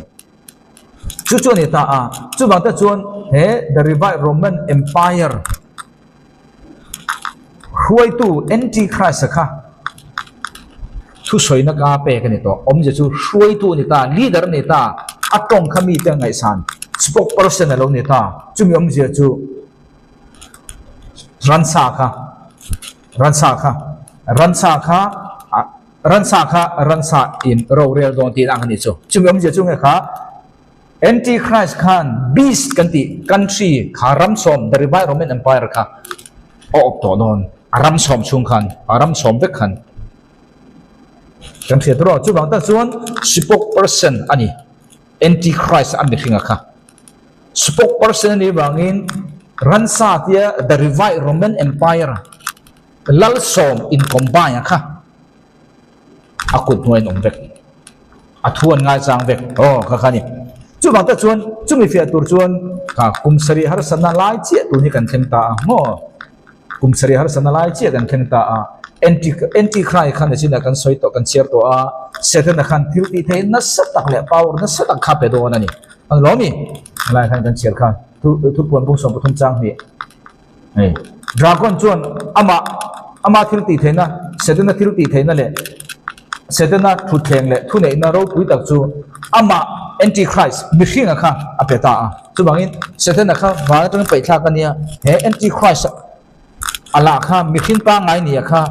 Chu chu a ni ta a, chuvang te chuan he the Revived Roman Empire Hruaitu Antichrist-a kha thusawina ka pek a ni tawh. Awmzia chu hruaitu a ni ta, leader a ni ta, a tawng kha mite a ngaihsan, spokesperson a lo ni ta. Chumi awmzia chu ransa kha, ransa kha, ransa kha, ransa kha ransa in rorel dawn tihna ang a ni chu. Chumi awmzia chu nge kha Antichrist khan beast kan tih country kha ram sawm the Revived Roman Empire kha a awp tawh dawn a ram sawm chhung khan a ram sawm vek khan kan hriat erawh chuvang tak chuan spokesperson a ni Antichrist a mihringa kha spokesperson a nih vangin ransa tia the Revived Roman Empire lal sawm in combine a kha a kut hnuai an awm vek a thu an ngaichang vek aw kha kha a ni chuvang te chuan chumi fiah tur chuan kha kum sarih harsatna lai chiah tun hi kan thleng ta a maw kum sarih harsatna lai chiah kan thleng ta a. Anti Anti-Christ khan nichinah kan sawi tawh, kan chhiar tawh a, Setana khan thil tih theih nasa tak leh power nasa tak kha pe dawn a ni. An lo mi? Helai khan kan chhiar khan thu thupuan bung 13 chang hnih. Hei Dragon chuan amah ama thil tih theihna Setana thil tih theihna leh Setana thutthleng leh thuneihna ropui tak chu amah Anti-Christ mihringa kha a pe ta a. Chuvangin Setana kha van atangin paihthlak a nia, he Anti-Christ A lah kha mihring pangngai nia kha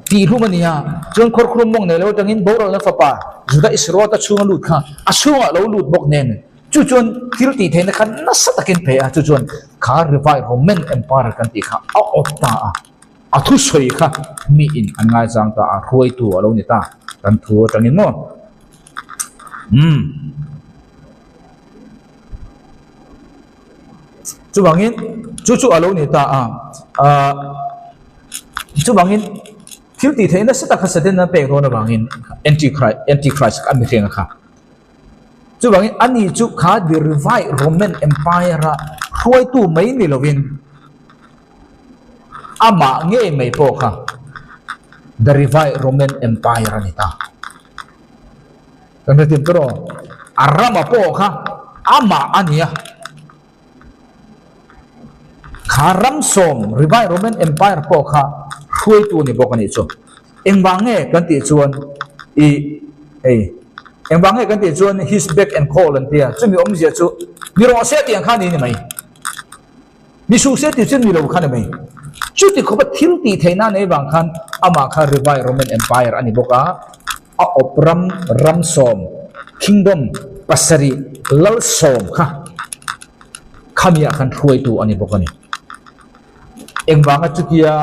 tihhlum a nia, chuan khawrkhrum mawng nei lo atangin boralna fapa Juda Isarota chhunga lut kha a chhungah lo lut bawk nen chu chuan thil tih theihna kha nasa takin pe a, chu chuan kha Revai Roman Empire kan tih kha a awp ta a, a thusawi kha miin an ngaichang ta a, hruaitu a lo ni ta kan thu atangin maw? Umm. Chuvangin chu chu a lo ni ta a, ah chuvangin thil tih theih nasa tak kha Satan a pek dawn avangin Antichrist Antichrist a mihring a kha. Chuvangin ani chu kha the revived Roman Empire a hruaitu mai ni lovin amah ngei mai pawh kha the revived Roman Empire a ni ta. Kan hrethiam tur aw. A rama pawh kha amah a nia. Kha ram sawm Revived Roman Empire pawh kha hruaitu a ni bawk a nih chu. Engvang nge kan tih chuan i hei engvang nge kan tih chuan his beck and call an tia chumi awmzia chu ni rawh se tih ang kha a ni ni mai. Ni suh se tih chu ni lo kha ni mai. Chuti khawpa thil tih theihna nei vang khan amah kha Revived Roman Empire a ni bawk a. A awp ram ram sawm, kingdom, pasarih lal sawm kha khamiah khan hruaitu a ni bawk a ni. Engvanga chutia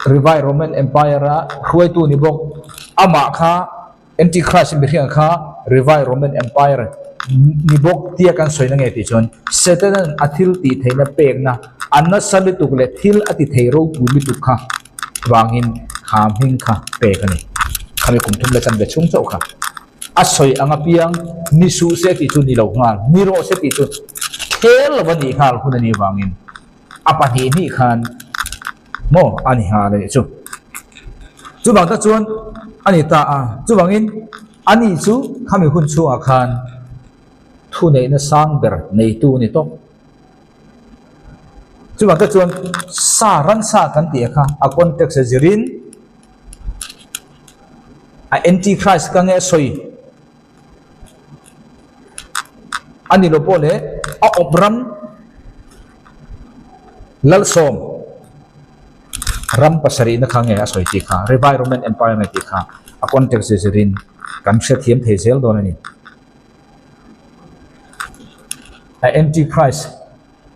Revived Roman Empire-a hruaitu ni bawk amah kha Antichrist mihring kha Revived Roman Empire ni bawk tia kan sawi na nge tih chuan Satan-a'n a thil tih theihna pekna a nasa lutuk leh thil a ti thei ropui lutuk kha vangin kha hming kha pek a ni. Khami kum thum leh chanve chhung chauh kha a sawi ang apiang ni suh se tih chu ni lo nghal, ni rawh se tih chu khel lova nih nghal hun a nih vangin a pahnih hnih khan maw a ni nghal a nih chu. Chuvang tak chuan a ni ta a, chuvangin ani chu khami hun chhungah khan thuneihna sang ber neitu a ni tawp. Chuvang tak chuan sa ransa kan tih kha a context a zirin a anti-Christ ka nge a sawi a ni lo pawh leh a awp ram Lalsawm ram pasarihna kha nge a sawi tih kha Revived Roman Empire nge tih kha a context a zirin kan hrethiam thei zel dawn a ni. A anti-Christ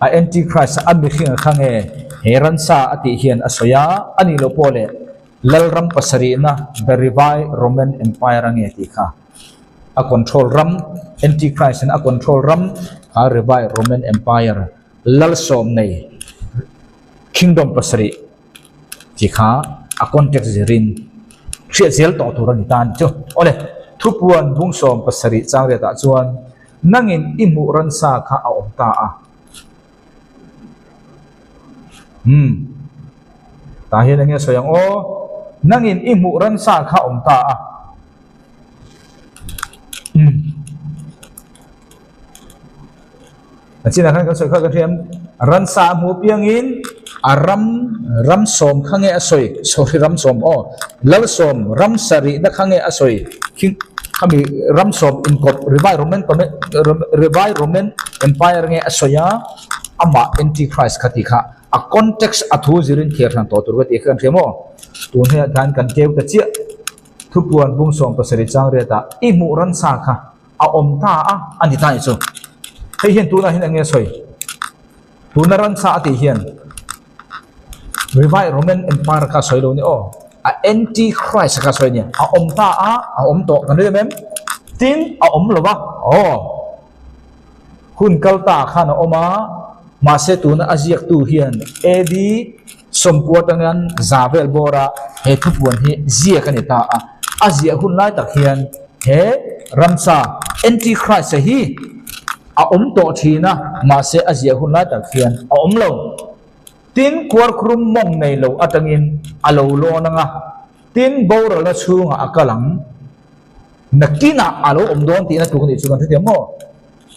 a anti-Christ a mihring a kha nge he ransa a tih hian a sawi a, a nih loh pawh leh Lalram pasarihna the Revived Roman Empire a nge tih kha a control ram anti-Christ in a control ram kha Revived Roman Empire Lalsawm nei Kingdom pasarih tih kha a context zirin hriat zel tawh tur a ni ta a ni chu. Awle, thupuan bung 17 chang riatah chuan nangin i hmuh ransa kha a awm ta a. Umm, tah hian enge sawi ang aw, nangin i hmuh ransa kha a awm ta a. Umm. A chinah khan kan sawi kha ka hriam, ransa a hmuh piangin a ram ram sawm kha nge a sawi, sorry ram sawm aw, lal sawm ram sarihna kha nge a sawi khi khami ram sawm inkawp Revived Roman Revived Roman Empire nge a sawi a, amah Antichrist kha tih kha a context a thu zirin thiar hran tawh tur ka tih kha kan hria maw? Tun hnuaiah khan kan keu ta chiah thupuan bung 17 chang riatah i hmuh ransa kha. A awm ta a, a ni ta nih chu. Hei hian tunah hian eng nge sawi? Tuna ransa a tih hian Revived Roman Empire kha sawi lo ni aw. A Antichrist kha sawi a nia. A awm ta a, a awm tawh kan ring em? Tin, a awm lo va, aw. Hun kal ta khan a awm a, mahse tuna a ziaktu hian AD 90 atangin za vel bawra he thupuan hi ziak a ni ta a. A ziah hun lai tak hian he ramsa Antichrist-a hi a awm tawh thin a, mahse a ziah hun lai tak hian a awm lo. Tin, kuarkhrum mawng nei lo atangin a lo lawn ang a, tin, boralna chhungah a kal ang. Nakinah a lo awm dawn tihna tuk a nih chu kan hrethiam maw?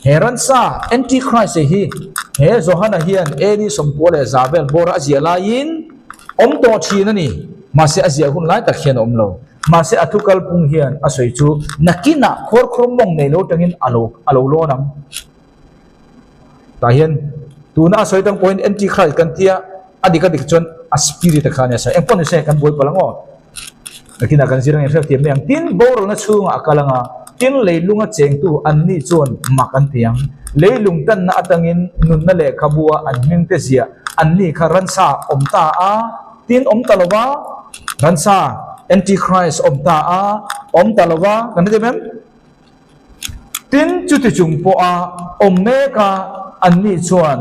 He ransa, Antichrist hi he Johana hian AD 91 vel bawra a ziah laiin awm tawh thin a ni. Mahse a ziah hun lai tak hian a awm lo. Mahse a thu kalphung hian a sawi chu nakinah khuarkhurum mawng nei lo tangin a lo a lo lawn ang. Tah hian tuna a sawi tang pawhin Antichrist kan tia a dik a dik chuan a spirit a kha a nia sawi. Engpawh ni se kan buai palh ang aw. Nakinah kan zir ang in hriat thiam mai ang. Tin, boralna chhungah a kal ang a, tin leilunga chengtu an nih chuan mak an ti ang. Leilung tanna atangin nunna lehkhabua an hmingte ziah an nih kha ransa awm ta a, tin awm ta lo va, ransa, Antichrist, awm ta a, awm ta lo va, kan hrethiam em? Tin, chuti chung pawha awm mek a an nih chuan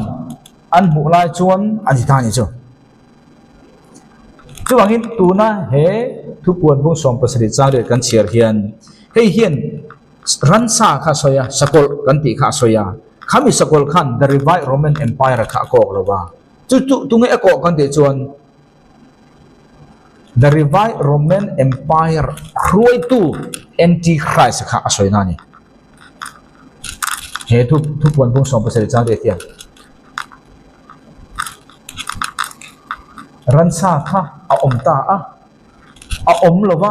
an hmuh lai chuan a ni ta a ni chu. Chuvangin tuna he thupuan bung 17 chang riat kan chhiar hian hei hian ransa kha a sawi a, sakawlh kan tih kha a sawi a, khami sakawlh khan the revived Roman Empire kha a kawk lo va, chu chu tunge a kawh kan tih chuan the revived Roman Empire hruaitu Antichrist kha a sawi na a ni. He thu thupuan bung 17 chang riat hian. Ransa kha a awm ta a, a awm lo va,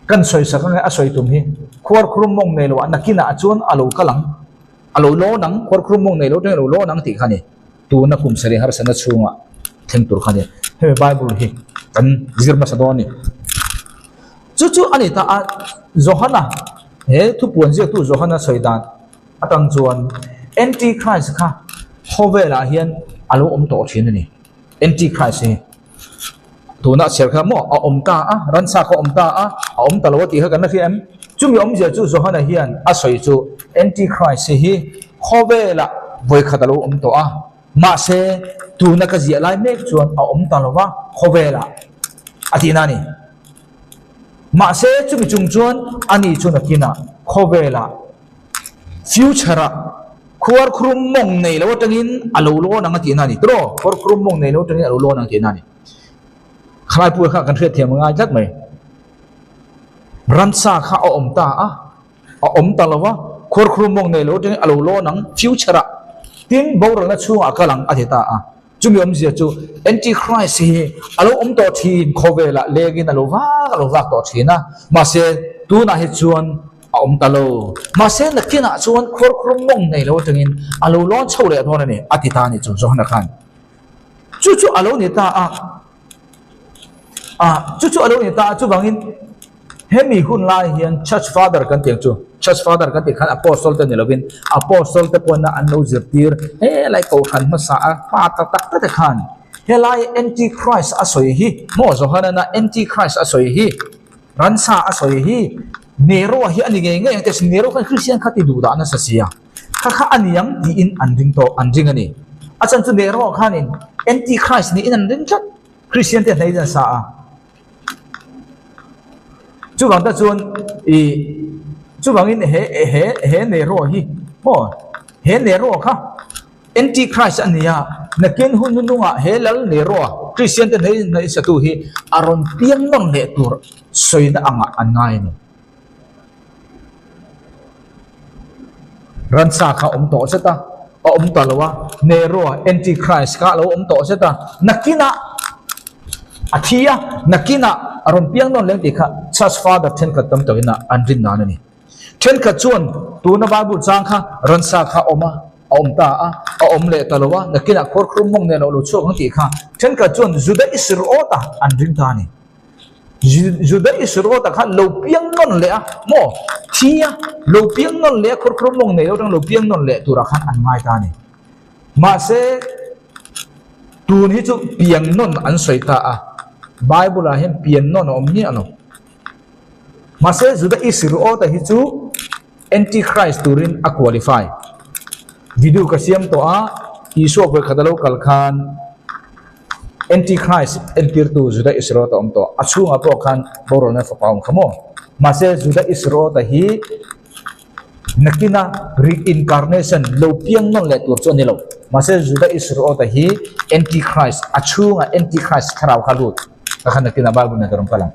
kan sawi sak ange a sawi tum hi khuarkhurum mawng nei lo ah nakinah chuan a lo kal ang, a lo lawn ang, khuarkhurum mawng nei lo atangin a lo lawn ang tih kha a ni, tuna kum sarih harsatna chhungah thleng tur kha a ni. Hemi Bible hi kan zir hmasa dawn a ni. Chu chu a ni ta a, Johana, he thupuan ziaktu Johana sawi dan. Atang chuan Antichrist kha khawvelah hian a lo awm tawh thin a ni. Antichrist hi tuna chhiar kha maw a awm ta a, ransa kha a awm ta a, a awm ta lo a tih kha kan la hria em? Chumi awmzia chu Johana hian a sawi chu Antichrist hi khawvelah vawikhat a lo awm tawh a, mahse tuna ka ziah lai mek chuan a awm ta lo va khawvelah a tihna a ni. Mahse chumi chung chuan ani chu nakinah khawvelah Future-ah khuarkhurum mawng nei lo atangin a lo lawn ang a tihna a ni. Tiraw? Khuarkhurum mawng nei lo atangin a lo lawn ang tihna a ni. Khalai pur kha kan hriatthiam a ngai tlat mai. Ransa kha a awm ta a, a awm ta lo va, khuarkhurum mawng nei lo atangin a lo lawn ang future-ah. Tin, boralna chhungah a kal ang a ti ta a. Chumi awmzia chu Antichrist hi a lo awm tawh thin, khawvelah lengin a lo vak a lo vak tawh thin a, mahse tunah hi chuan a awm ta lo. Mahse nakinah chuan khuarkhurum mawng nei lo atangin a lo lawn chho leh dawn a ni, a ti ta a ni chu Johana khan. Chu chu a lo ni ta a, ah chu chu a lo ni ta a, chuvangin Hemi hun lai hian Church Father kan tih ang chu, Church Father kan tih khan Apostle te ni lovin Apostle te pawhna an lo zirtir helai kohhran hmasa a pa tak tak te te khan helai Antichrist a sawi hi maw Johanana Antichrist a sawi hi ransa a sawi hi Nero hi a ni ngei ngei ang tih Nero khan Christian kha ti duh dah nasa sia kha kha a ni ang tiin an ring tawh an ring a ni. A chhan chu Nero khanin Antichrist niin an ring tlat Christian te hnei nasa a. Chuvang ta chuan i chuvangin he he he Nero hi maw he Nero kha Antichrist a ni a, nakin hun hnunungah he lal Nero a Christian te hnei hnei satu hi a rawn piang nawn leh tur sawina angah an ngai a ni. Ransa kha a awm tawh zet a, a awm ta lo a, Nero-a Antichrist kha a lo awm tawh zet a, nakinah a thi a, nakinah a rawn piang nawn leng tih kha Church Father thenkhat tam takin an rin dan a ni. Thenkhat chuan tuna Bible chang kha ransa kha a awm a, a awm ta a, a awm leh ta lo a, nakinah khuarkhurum mawng nen a lo chhuak ang tih kha thenkhat chuan Juda Isriot-a an ring ta a ni. Juda Isriot-a khan lo piang nawn leh a, maw? Thi a, lo piang nawn leh a, khurkhur mawng nei lo atang lo piang nawn leh turah khan an ngai ta a ni. Mahse, tun hi chu piang nawn an sawi ta a, Bible-ah hian pian nawn a awm miah lo. Mahse, Juda Isriot-a hi chu Antichrist turin a qualify. Video ka siam tawh a, Isua vawikhat a lo kal khan, Antichrist entirtu Juda Isriot a awm tawh. A chhungah pawh khan boralna fapa a awm kha maw? Mahse Juda Isriot-a hi nakina reincarnation lo piang nawn leh tur chu a ni lo. Mahse Juda Isriota hi Antichrist, a chhungah Antichrist thlarau kha lut ka khan nakinah Bible nen ka rawn kal ang.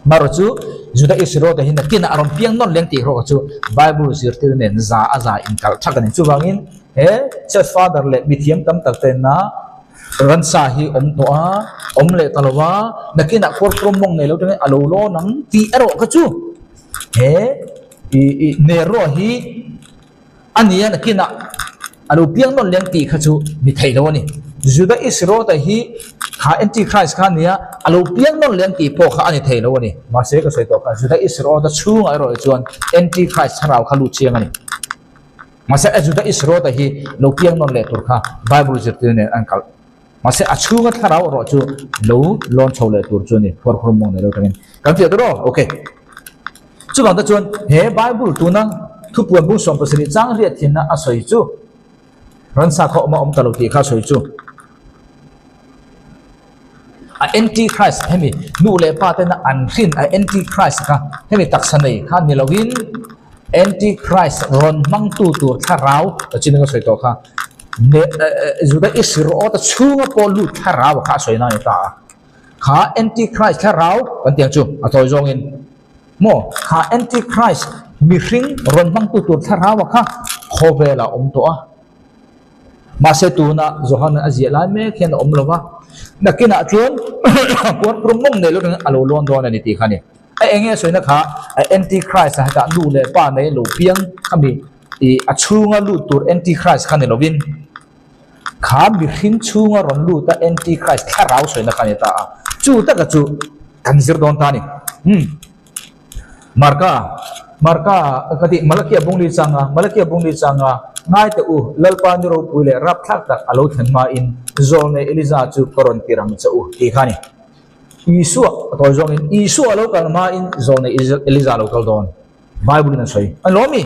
Marawh chu Juda Isriota hi nakinah a rawn piang nawn leng tih erawh chu Bible zirtir nen za a za inkalh thak a ni. Chuvangin he Church Father leh mithiam tam tak tena ransa hi awm tawh a, awm leh ta lo a, nakinah khuarpuram mawng nei lo tangin a lo lawn ang tih erawh kha chu he ih Nero hi A nia nakinah a lo piang nawn leng tih kha chu ni thei lo a ni. Juda Isriota hi kha Antichrist kha a nia, a lo piang nawn leng tih pawh kha a ni thei lo a ni. Mahse ka sawi tawh kha Juda Isriota chhungah erawh hi chuan Antichrist thlarau kha lut chiang a ni. Mahse a Juda Isriota hi lo piang nawn leh tur kha Bible zirtir nen an kalh. Mahse a chhunga thlarau erawh chu lo lawn chho leh tur chu a ni, khuarkhurum mawng nei lo tangin. Kan fiah tur aw? Ok. Chuvang te chuan he Bible tuna thupuan bung 17 chang riat thinna a sawi chu ransa kha awm a awm ta lo tih kha a sawi chu a anti-Christ hemi nu leh pa tena an hrin a anti-Christ kha hemi taksa nei kha ni loin anti-Christ rawn hmangtu tur thlarau ta chin ka sawi tawh kha Juda Isriota chhunga pawh lut thlarau kha a sawi na a ni ta a. Kha anti-Christ thlarau kan tih ang chu a tawi zawngin Maw, kha Antichrist mihring rawn hmangtu tur thlarau a kha khawvelah a awm tawh a. Mahse tuna Johan a ziah lai mek hian a awm lo va, nakinah chuan puarpurum mawng nei lo reng a lo lawn dawn a ni tih kha a ni. A eng nge a sawina kha a Antichrist a hetah nu leh pa nei lo piang khami ih a chhunga lut tur Antichrist kha ni lovin kha mihring chhunga rawn lut a Antichrist thlarau sawina kha a ni ta a, chu taka chu kan zir dawn ta a ni. Umm Marka, Marka ka tih Malakia bungli changa, Malakia bungli changa ngai teh u, Lalpa ni ropui leh rapthlak tak a lo thlen hmain zawlnei Eliza chu ka rawn tir ang che u tih kha a ni. Isua, a tawi zawngin, Isua a lo kal hmain zawlnei Eliza a lo kal dawn. Bible in a sawi. A ni lawm mi?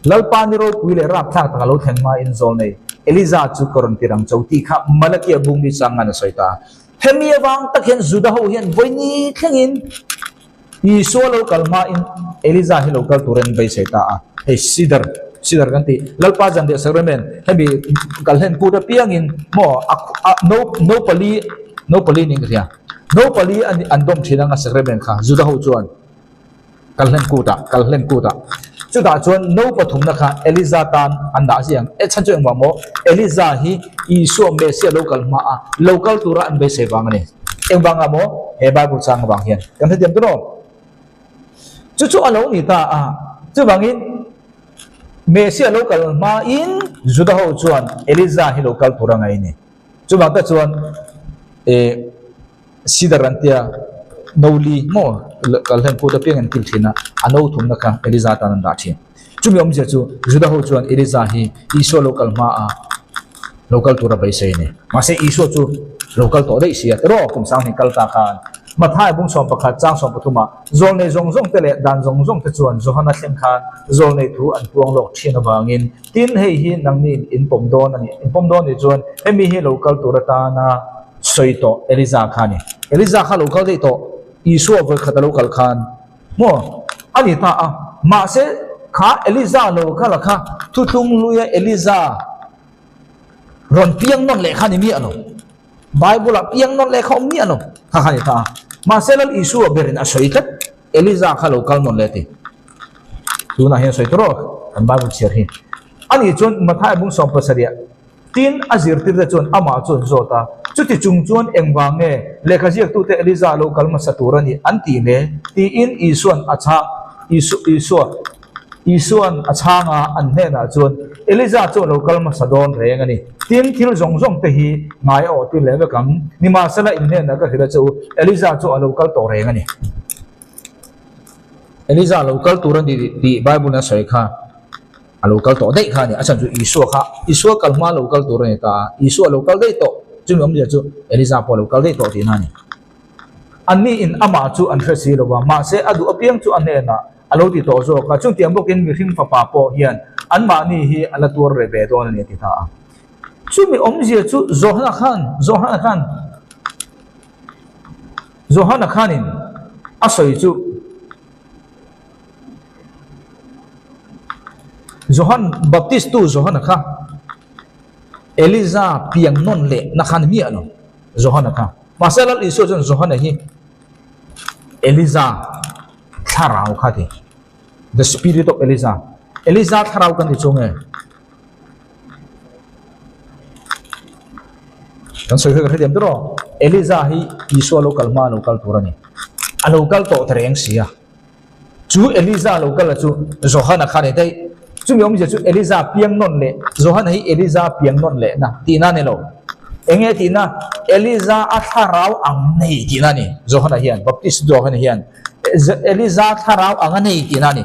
Lalpa ni ropui leh rapthlak tak a lo thlen hmain zawlnei Eliza chu ka rawn tir ang cho tih kha Malakia bungmi changan a sawi ta a. Hemi avang tak hian Juda ho hian vawi thlengin Isua lo kal hmain Eliza hi lo kal turin an beisei ta a. Hei Sidar, Sidar kan tih, Lalpa Zanriah Sacrament hemi kalhlen kut apiangin maw a no no pali no pali niin ka hria. No pali an dawm thin anga Sacrament kha Juda ho chuan. Kalhlen kutah, kalhlen kutah. Chutah chuan no pathumna kha Eliza tan an dah ziang. E chhan chu engvang maw? Eliza hi Isua Messiah lo kal hma a, lo kal tura an beisei vang a ni. Engvangah maw? He Bible chang avang hian. Kan hrethiam tur aw. Chu chu a lo ni ta a. Chuvangin Messiah lo kal hmain Juda ho chuan Eliza hi lo kal tur a ngaih a ni. Chuvang te chuan e. Sidar an tia no li maw kalhlen kut apiang an kil thin a, a no thumna kha Eliza tan an dah thin. Chumi awmzia chu Juda ho chuan Eliza hi Isua lo kal hma a lo kal tura beisei a ni. Mahse Isua chu lo kal tawh daih si a, tiraw kum sanghnih kal ta khan Mathai bung 11 chang 13 ah zawlnei zawng zawng te leh dan zawng zawng te chuan Johana thleng khan zawlnei thu an puang lawk thin avangin tin hei hi nangni in pawm dawn a ni, in pawm dawn nih chuan hemi hi lo kal tur atana Sawi tawh Eliza kha a ni. Eliza kha lo kal daih tawh, Isua vawi khat a lo kal khan maw a ni ta a. Mahse kha Eliza lo kal a kha thuthlung hluia Eliza rawn piang nawn leh kha ni miah lo. Bible ah piang nawn leh kha awm miah lo kha kha a ni ta a. Mahse Lal Isua berin a sawi tlat, Eliza kha lo kal nawn leh a ti. Tunah hian sawi tur aw kan Bible chhiar hi. Ani chuan Matthai bung 17 ah Tin, a zirtirte chuan amah chu an zawt a, Chuti chung chuan engvang nge lehkha ziaktute Eliza lo kal hmasa tur a nih an tih le? tiin Isua'n a chhang Isu Isua Isua'n a chhang a, an hnenah chuan, Eliza chu a lo kal hmasa dawn reng a ni. Tin, thil zawng zawng te hi ngai a awh tir leh vek ang. Nimahsela in hnenah ka hrilh a che u, Eliza chu a lo kal tawh reng a ni. Eliza lo kal tur a ni tih Bible-in a sawi kha. A lo kal tawh daih kha a ni. A chhan chu Isua kha, Isua kal hma lo kal tur a ni ta a. Isua a lo kal daih tawh. Chumi awmzia chu Eliza pawh a lo kal daih tawh tihna a ni. Anni in amah chu an hre si lo va, mahse a duh apiang chu a hnenah a lo ti tawh zawk a. Chutiang bawkin mihring fapa pawh hian anmahni hi a la tuar reh ve dawn a ni a ti ta a. Chumi awmzia chu Johana khan, Johana khan, Johana khanin a sawi chu, Johan Baptist tu Johana kha. Eliza piang nawn leh na kha ni miah lo Johana kha. Mahse Lal Isua chuan Johana hi Eliza thlarau kha a ti. The spirit of Eliza. Eliza thlarau kan ti chu nge? Kan sawi kha ka hrethiam tawh rawh. Eliza hi Isua lo kal hma a lo kal tur a ni. A lo kal tawh ta reng si a. Chu Eliza lo kal a chu Johana kha a ni daih. Chumi awmzia chu Eliza piang nawn leh Johana hi Eliza piang nawn leh na tihna a ni lo. Eng nge tihna? Eliza a thlarau ang nei tihna a ni. Johana hian, Baptist Johana hian Eliza thlarau ang a nei tihna a ni.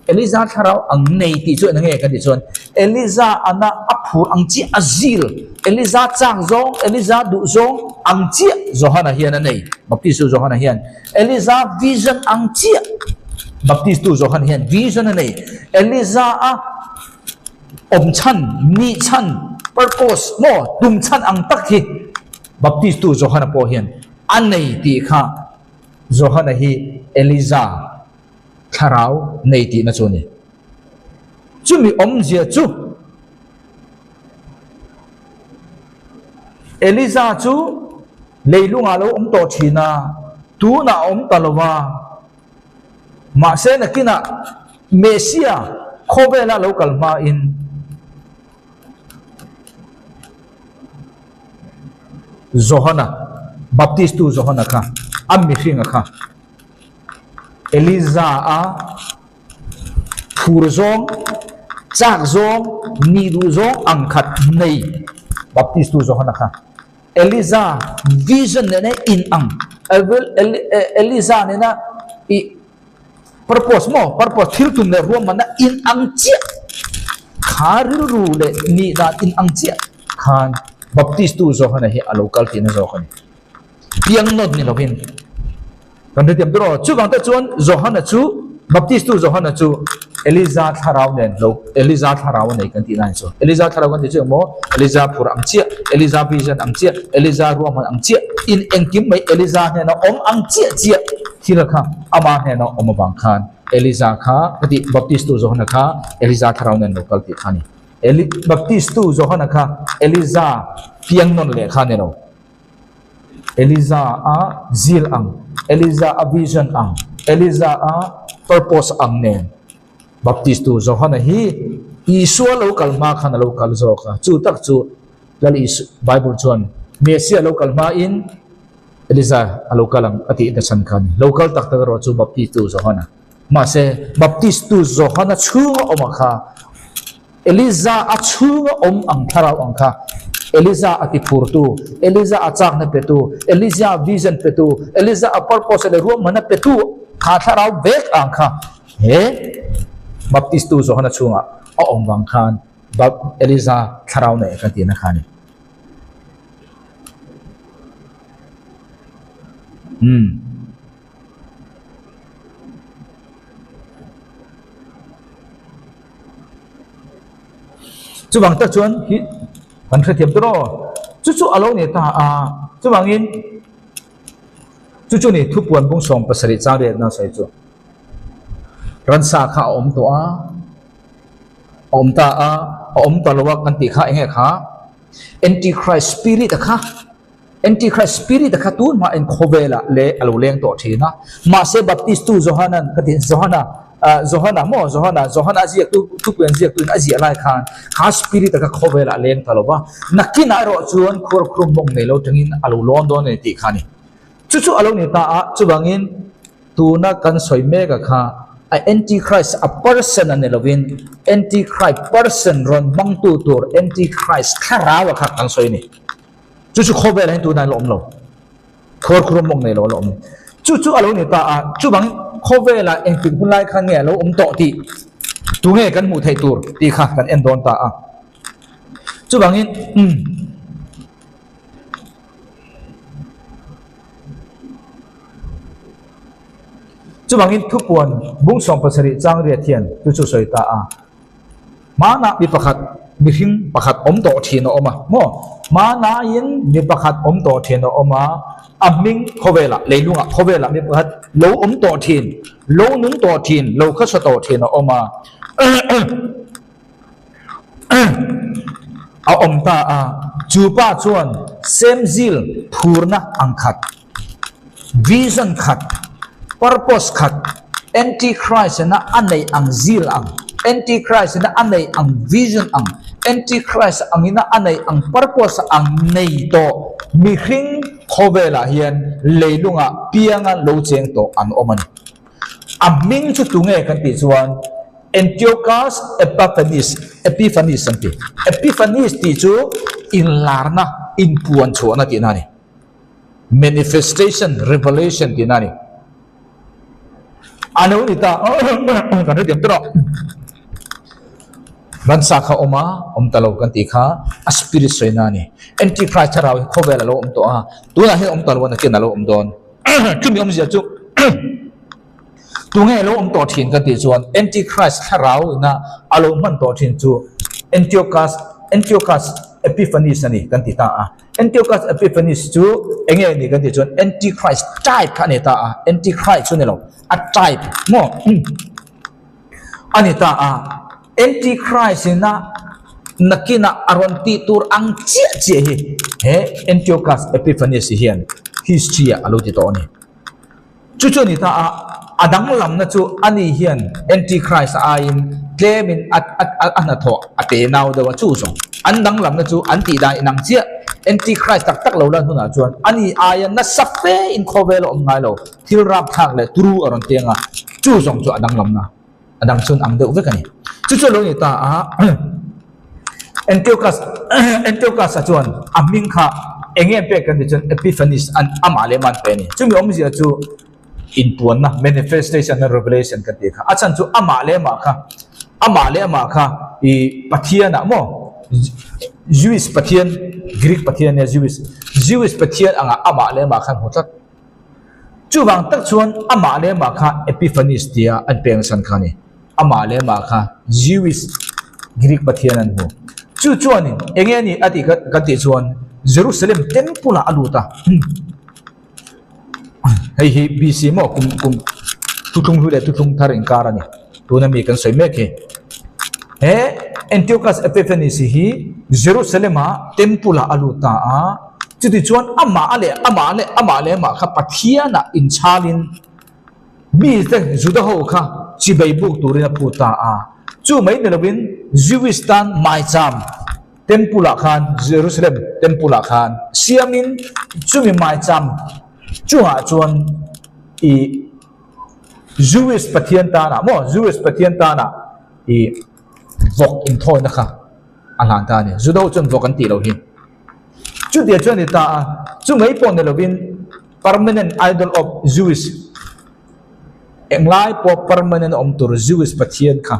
Eliza thlarau ang nei tih chu eng nge kan tih chuan Eliza ana a phur ang chiah a zil, Eliza chak zawng, Eliza duh zawng ang chiah Johana hian a nei. Baptistu Johana hian Eliza vision ang chiah Baptistu Johana hian vision a nei. Eliza a awm chhan, nih chhan, purpose maw tum chhan ang tak hi Baptistu Johana pawh hian a nei tih kha Johana hi Eliza thlarau nei tihna chu a ni. Chumi awmzia chu Eliza chu leilungah lo awm tawh thin a, tunah a awm ta lo va. Mahse nakinah Messia khawvela lo kal hmain Johana, Baptistu Johana kha, a mihringa kha Eliza a phur zawng, chak zawng, nih duh zawng ang khat nei Baptistu Johana kha Eliza vision nena in ang Eliza nena i purpose maw purpose thil tum leh ruahmanna in ang chiah kha rilru leh nih dan in ang chiah khan Baptistu Johana hi a lo kal tihna zawk a ni. Piang nawt ni lovin kan hrethiam tur aw. Chuvang te chuan Johana chu Baptistu Johana chu Eliza thlarau nen lo Eliza thlarau a nei kan tih lai chu. Eliza thlarau kan tih chu engmaw Eliza phur ang chiah, Eliza vision ang chiah, Eliza ruahman ang chiah, in engkim mai Eliza hnena awm ang chiah chiah thil kha ama hnena awm avang khan Eliza kha ka tih Baptistu Johana kha Eliza thlarau nen lo kal tih kha a ni. Eli Baptistu Johana kha Eliza piang nawn leh kha a ni lo. Eliza a zil ang, Eliza a vision ang, Eliza a purpose ang nen Baptistu Johana hi Isua lo kal hma khan a lo kal zawk a, chu tak chu Lal Isu Bible chuan Messiah lo kal hmain Eliza a lo kal ang a tih nachhan kha a ni. Lo kal tak tak erawh chu Baptistu Johana. Mahse Baptistu Johana chhunga awm a kha Eliza a chhunga awm ang thlarau ang kha, Eliza a tiphurtu, Eliza a chakna petu, Eliza vision petu, Eliza a purpose leh ruahmanna petu kha thlarau vek ang kha he Baptistu Johana chhungah a awm vang khan Eliza thlarau nei ka tihna kha a ni. Umm. Chuvang tak chuan hi kan hrethiam tur aw. Chu chu a lo ni ta a, chuvangin chu chu ni thupuan bung 70 chang riatna sawi chu. Ransa kha a awm tawh a, a awm ta a, a awm ta lo a kan tih kha eng nge kha? Antichrist spirit a kha. Antichrist spirit a kha tun hma in khawvelah leh a lo leng tawh thin a. Mahse Baptistu Johanan ka ti Johana ah Johana maw Johana Johana a ziaktu thupui an ziaktu in a ziah lai khan kha spirit a kha khawvelah a leng ta lo va. Nakinah erawh chuan khuarkhurum mawng nei lo tangin a lo lawn dawn a ni tih kha a ni. Chu chu a lo ni ta a, chuvangin tuna kan sawi mek a kha a Antichrist a person a ni lovin Antichrist person rawn hmangtu tur Antichrist thlarau a kha kan sawi a ni. Chu chu khawvelah hian tunah an la awm lo. Khuarkhurum mawng nei lo a la awm. Chu chu a lo ni ta a, chuvang khawvelah engtik hun lai khan nge a lo awm tawh tih tunge kan hmuh theih tur tih kha kan en dawn ta a. Chuvangin umm. Chuvangin thupuan bung 17 chang riat hian chu chu sawi ta a. Hmanah mi pakhat, mihring pakhat awm tawh thin a awm a, maw? Hmanain mi pakhat awm tawh thin a awm a, a hming khawvelah, leilungah khawvelah mi pakhat lo awm tawh thin, lo nung tawh thin, lo khawsa tawh thin a awm a. A awm ta a, chu pa chuan same zeal phurna ang khat, vision khat, purpose khat, Antichrist-ina a neih ang zeal ang, Antichrist-ina a neih ang vision ang, Antichrist angina a neih ang purpose ang nei tawh mihring khawvelah hian leilungah pianga lo cheng tawh an awm a ni. A hming chu tunge kan tih chuan Antiochus Epiphanes, Epiphanes an ti. Epiphanes tih chu inlarna, inpuan chhuahna tihna a ni. Manifestation, revelation tihna a ni. A lo ni ta, kan hrethiam tawh rawh. Ransa kha awm a, awm ta lo kan tih kha a spirit sawina a ni. Antichrist thlarau hi khawvel a lo awm tawh a, tunah hian awm ta lo a, nakin a lo awm dawn. Chumi awmzia chu tunge lo awm tawh thin ka tih chuan Antichrist thlarau ina a lo hman tawh thin chu Antiochus Antiochus Epiphanes a ni kan ti ta a. Antiochus Epiphanes chu enge a ni kan tih chuan Antichrist type kha a ni ta a, Antichrist chu a ni lo, a type maw a ni ta a. Antichrist ina nakinah a rawn tih tur ang chiah chiah hi he Antiochus Epiphanes hian history ah a lo ti tawh a ni. Chu chu a ni ta a, a danglamna chu ani hian Antichrist a aiin tlemin a a hnathawh a pe nau deuh a, chu zawng an danglamna chu an tih dan inang chiah. Antichrist tak tak lo lan hunah chuan ani aia nasa fe in khawvel a awm ngai lo, thil rapthlak leh turu a rawn teng a, chu zawng chu a danglamna. A dang chuan ang deuh vek a ni. Chu chu a lo ni ta a, Antiochus Antiochus-a chuan a hming kha eng nge pek kan tih chuan Epiphanes an amah leh amah an pe a ni. Chumi awmzia chu inpuanna, manifestation and revelation kan tih kha. A chhan chu amah leh amah kha amah leh amah kha ih Pathianah maw Jewish Pathian, Greek Pathian nia Jewish, Jewish Pathian angah amah leh amah kha an hmu tlat. Chuvang tak chuan amah leh amah kha Epiphanes tia an peng san kha a ni. Amah leh amah kha Jewish Greek pathian an hmu. Chu chuanin eng nge a nih a tih kan tih chuan Jerusalem temple ah a lut a. Hei hi BC maw kum kum thuthlung hlui leh thuthlung thar inkar a ni. Tuna mi kan sawi mek hi. He Antiochus Epiphanes hi Jerusalem ah temple ah a lut ta a. Chutichuan amah a leh amah leh amah leh amah kha Pathianah inchhalin mite Juda ho kha chibei buk turin a phut ta a. Chu mai ni lovin Jewish tan maicham temple ah khan Jerusalem temple ah khan siamin chumi maicham chungah chuan ih Jewish Pathian tanah maw Jewish Pathian tanah ih vawk inthawina kha a hlan ta a ni. Juda ho chuan vawk an tih loh hi. Chutia chuan ni ta a, chu mai pawh ni lovin permanent idol of Jewish englai pawh permanent awm tur Jewish Pathian kha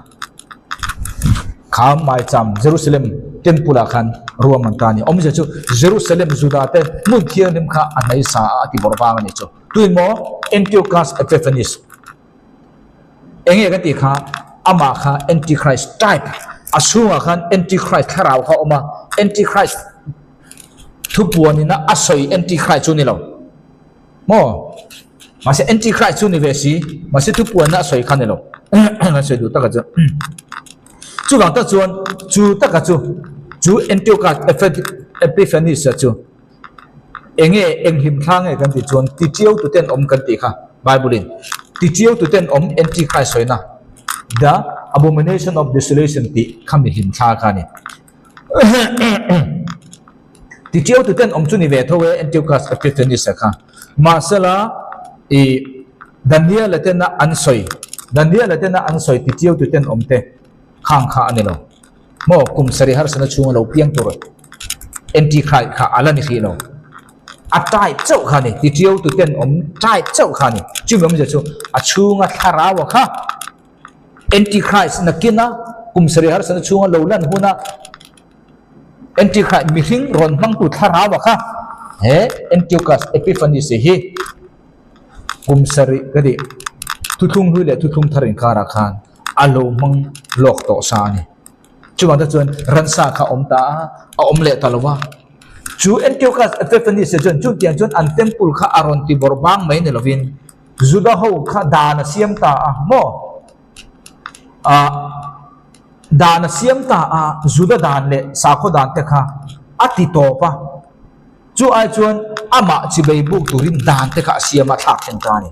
kha maicham Jerusalem temple ah khan ruam an ta a ni. Awmzia chu Jerusalem Juda te hmun thianghlim kha a hnai sa a a ti bawrh vang a ni chu. Tuin maw Antiochus Epiphanes. Enge kan tih kha amah kha antichrist type a chhungah khan antichrist thlarau kha a awm a, antichrist thupuanina a sawi antichrist chu a ni lo maw mahse antichrist chu a ni ve si mahse thupuanna a sawi kha a ni lo kan sawi duh taka chu chuvang tak chuan chu taka chu chu Antiochus Epiphanes chu. Enge eng hlim thla nge kan tih chuan tichiau tuten awm kan tih kha Bible in tichiau tuten awm Antichrist sawina the abomination of desolation tih kha mi hlim thla kha a ni. Tichiau tuten awm chu ni ve tho e Antiochus Epiphanes a kha. Mahsela i Daniel-a tena an sawi Daniel-a tena an sawi tichiau tuten awm te khang kha a ni lo. Maw kum sarih harsatna chhunga lo piang tur Antichrist kha a la ni hrih lo. A type chauh kha a ni, titiau tuten awm type chauh kha a ni. Chumi awmzia chu a chhunga thlarau a kha Antichrist nakina kum sarih harsatna chhunga lo lan huna Antichrist mihring rawn hmangtu thlarau a kha he Antiochus Epiphanes hi kum sarih ka tih thuthlung hlui leh thuthlung thar inkarah khan a lo hmang lawk tawh sa a ni. Chuvang te chuan ransa kha a awm ta a, a awm leh ta lo va. Chu Antiochus Epiphanes chuan chutiang chuan an temple kha a rawn ti bawrh bang mai ni lovin Juda ho kha dan a siam ta a maw? Ah. Dan a siam ta a, Juda dan leh sakhaw dan te kha a ti tawp a, chu ai chuan amah chibei buk turin dan te kha a siam a thlak thleng ta a ni.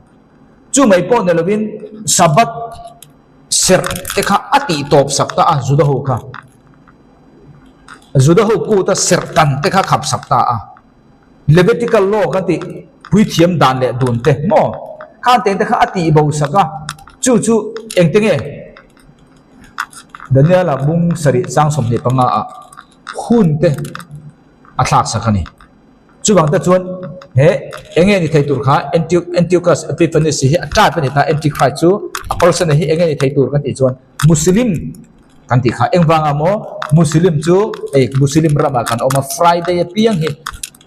Chu mai pawh ni lovin Sabbath serh te kha a tih tawp sak ta a Juda ho kha. Juda ho kut a serh tan te kha khap sak ta a. Levitical law kan tih puithiam dan leh dun te maw khan teng te kha a tih bo sak a, chu chu engte nge? Daniela bung sarih chang 25 ah hun te a thlak sak a ni. Chuvang te chuan he enge ni thei tur kha Antiochus Epiphanes hi a type a ni ta Antichrist chu a person hi enge ni thei tur kan tih chuan Muslim kan tih kha engvanga maw Muslim chu hei Muslim ramah kan awm a Friday apiang hi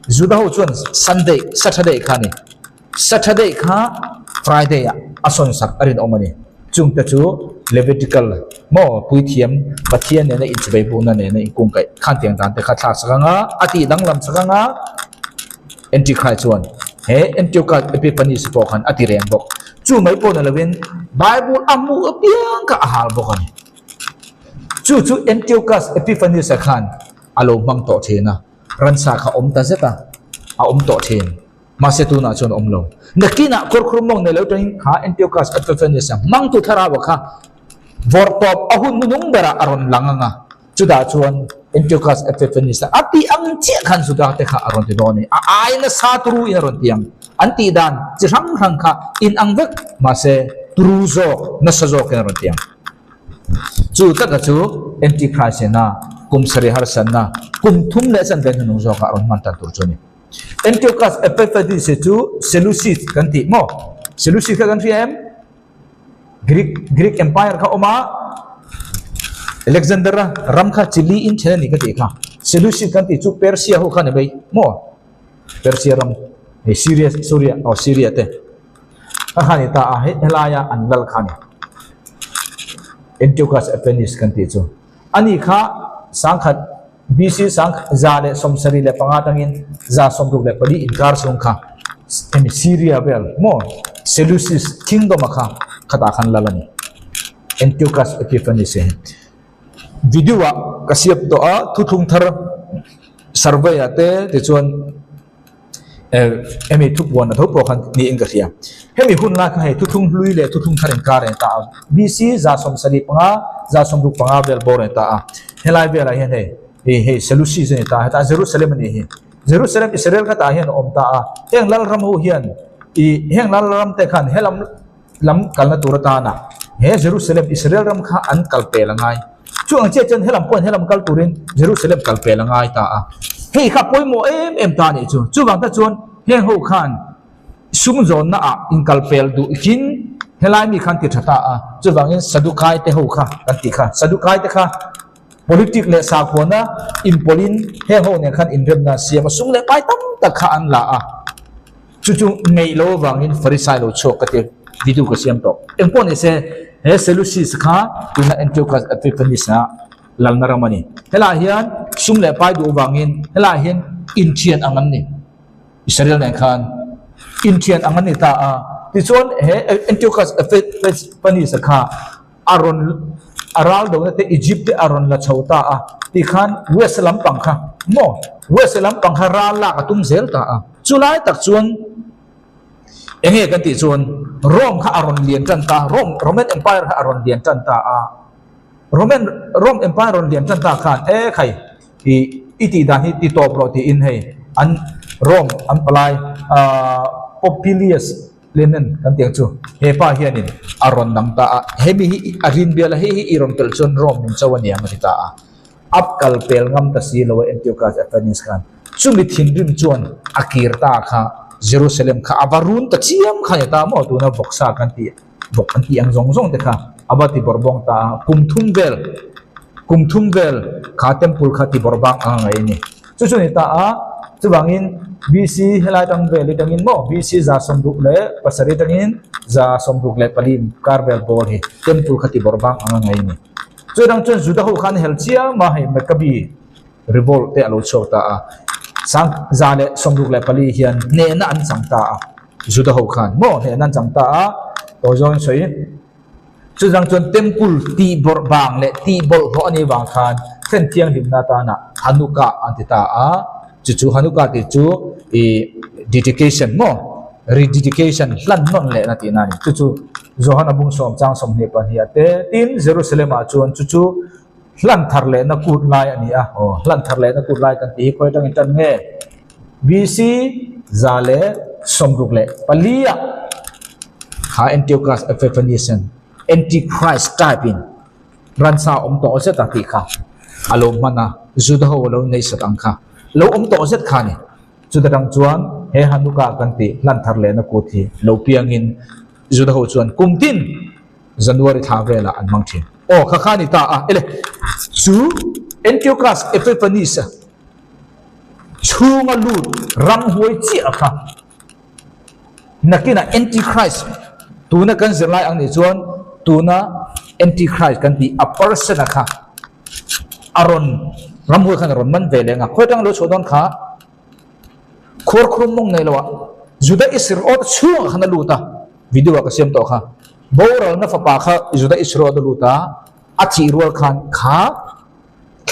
Juda ho chuan Sunday Saturday kha a ni. Saturday kha Friday ah a sawn sak a rinawm a ni. Chungte chu Levitical maw puithiam Pathian nena inchibeibukna nena inkungkaih khan tiang dan te kha thlak sak anga a tih danglam sak anga Antichri chuan he Antiochus Epiphanes pawh khan a ti reng bawk. Chu mai pawh ni lovin Bible a hmuh apiang kha a hal bawk a ni. Chu chu Antiochus Epiphanes-a khan a lo hmang tawh thin a, ransa kha awm ta zet a, a awm tawh thin. Mahse tunah chuan awm lo. Nakinah kawrkhur mawng nei lo tangin kha Antiochus Epiphanes-a hmangtu thlarau-a kha vawrhtawp a hun hnuhnung berah a rawn lang ang a. Chutah chuan Antiochus Epiphanes-a a tih ang chiah khan Juda te kha a rawn ti dawn a ni. A ai nasa turu in a rawn ti ang. An tih dan chi hrang hrang kha inang vek mahse turu zawk, nasa zawkin a rawn ti ang. Chu taka chu Antichrist-ina kum sarih harsatna kum thum leh chanve hnuhnung zawkah a rawn hman tan tur chu a ni. Antiochus Epiphanes chu Seleucid kan tih maw? Seleucid kha kan hria em? Greek Greek Empire kha awm a, Alexander a ram kha chili in then a ni ka tih kha. Seleucid kan tih chu Persia ho kha ni mai maw? Persia ram hei Syria Suria aw Syria te kha kha ni ta a hei helaia an lal kha ni. Antiochus Epiphanes kan tih chu. Ani kha sangkhat BC 175 atangin 164 inkar chhung kha hemi Syria vel maw Seleucid Kingdom a kha khatah khan lal a ni. Antiochus Epiphanes hi video ah ka siam tawh a thuthlung thar survey ah te tichuan Hemi thupuan a tho pawh khan niin ka hria. Hemi hun lai kha hei thuthlung hlui leh thuthlung thar inkar a ni ta a. BC 75, 65 vel bawr a ni ta a. Helai velah hian hei hei hei Seleucids a ni ta a, hetah Jerusalem a nih hi. Jerusalem Israel khatah hian a awm ta a. Heng lalram ho hian ih heng lalram te khan helam lam kalna tur atana he Jerusalem Israel ram kha an kal pel a ngai. Chu ang chiah chuan helam pawhin helam kal turin Jerusalem kal pel a ngai ta a. Hei kha pawimawh em em ta a nih chu. Chuvang te chuan heng ho khan sum zawnna ah inkal pel duh in helai mi khan ti tha ta a. Chuvangin Sadukai te ho kha kan tih kha. Sadukai te kha politic leh sakhuana inpawlhin heng ho nen khan inremna an siam a, sum leh pai tam tak kha an la a. Chu chu ngeih lo avangin Farisai lo chhuak ka ti video ka siam tawh. Engpawh ni se, he Seleucids kha tuna Antiochus Epiphanes a lalna ram a ni. Helaiah hian sum leh pai duh avangin helaiah hian inthian ang an ni. Israel nen khan inthian ang an ni ta a. Tichuan he Antiochus Epiphanes kha a rawn a ral dona te Egypt te a rawn la chho ta a tikhan West lampang kha maw West lampang kha ral lak a tum zel ta a chulai tak chuan enge kan tih chuan Rome kha a rawn lian tan ta Rome Roman Empire kha a rawn lian tan ta a Roman Rome Empire rawn lian tan ta khan e khai i i tih dan hi ti tawp rawh tiin hei an Rome an palai ah Popilius Lenin kan tih ang chu he pa hianin a rawn dang ta a, hemi hi a rin bial a, hei hi i rawn pelh chuan Rome min cho a niang a ti ta a, a kal pel ngam ta si lo a Antiochus Epiphanes khan chumi thinrim chuan a kir ta kha Jerusalem kha a va run ta chiam kha a ni ta maw tuna vawksa kan tih vawk an tih ang zawng zawng te kha a va ti bawrhbawng ta a, kum thum vel kum thum vel kha temple kha ti bawrhbang ang a ngaih a ni. Chu chu a ni ta a, chuvangin BC helai tang vel atangin maw BC 67 atangin 64 kar vel bawr hi temple kha ti bawrh bang ang a ngaih a ni. Chu dang chuan Juda ho khan hel chiam a, hei Maccabi revolt te a lo chhuak ta a, 164 hian hnehna an chang ta a, Juda ho khan maw hnehna an chang ta a, tawizawng in sawi. Chuvang chuan Temple tih bawrh bang leh tih bawlhhlawh a nih vang khan thlen thianghlimna atana Hanukkah an ti ta a, chu chu Hanukkah tih chu ih dedication maw rededication hlan nawn lehna tihna a ni. Chu chu Johana bung sawm chang 22 ah te tin Jerusalem ah chuan chu chu hlan thar lehna kut lai a ni a, aw hlan thar lehna kut lai kan tih hi khawi atangin tan nge? BC 164 ah kha Antiochus Epiphanes in Antichrist type in ransa awm tawh zet a tih kha a lo hman a, Juda ho a lo nei sat ang kha lo awm tawh zet kha a ni. Chuta tang chuan he Hanukkah kan tih hlan thar lehna kut hi lo piangin Juda ho chuan kum tin January thla velah an hmang thin. Aw kha kha a ni ta a, ele chu Antiochus Epiphanes a chhunga lut ramhuai chiah kha nakinah Antichrist tuna kan zirlai ang nih chuan tuna Antichrist kan tih a person a kha a rawn ramhuai khan a rawn man ve leh ang a, khawi atanga lo chhuah dawn kha khuarkhurum mawng nei loah Juda Isriot chhungah khan a lut a, video ah ka siam tawh kha boralna fapa kha Juda Isriot a lut a, a thih rual khan kha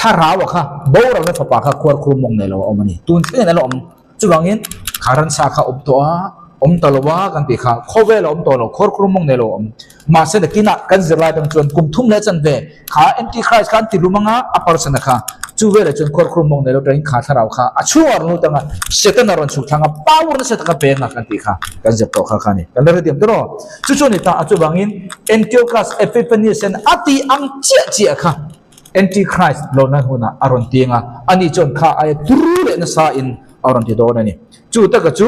Thlarau a kha boralna fapa kha khuarkhur mawng nei lo a awm a ni. Tun thlengin a la awm. Chuvangin kha ransa kha awm tawh a, awm ta lo a kan tih kha khawvel a awm tawh lo, khuarkhur mawng nei lo a awm. Mahse nakinah kan zirlai atang chuan kum thum leh chanve kha Antichrist kha an ti lum anga a person a kha chu velah chuan khuarkhur mawng nei lo atangin kha thlarau kha a chhungah a rawn lut anga Satan a rawn chhuk thlang a, power nasa taka peng a kan tih kha kan zir tawh kha kha a ni. Kan la hrethiam tawh rawh. Chu chu a ni ta a, chuvangin Antiochus Epiphanes hian a tih ang chiah chiah kha Antichrist lawmna hunah a rawn tiang a, ani chuan kha aia turu leh nasa in a rawn ti dawn a ni. Chu taka chu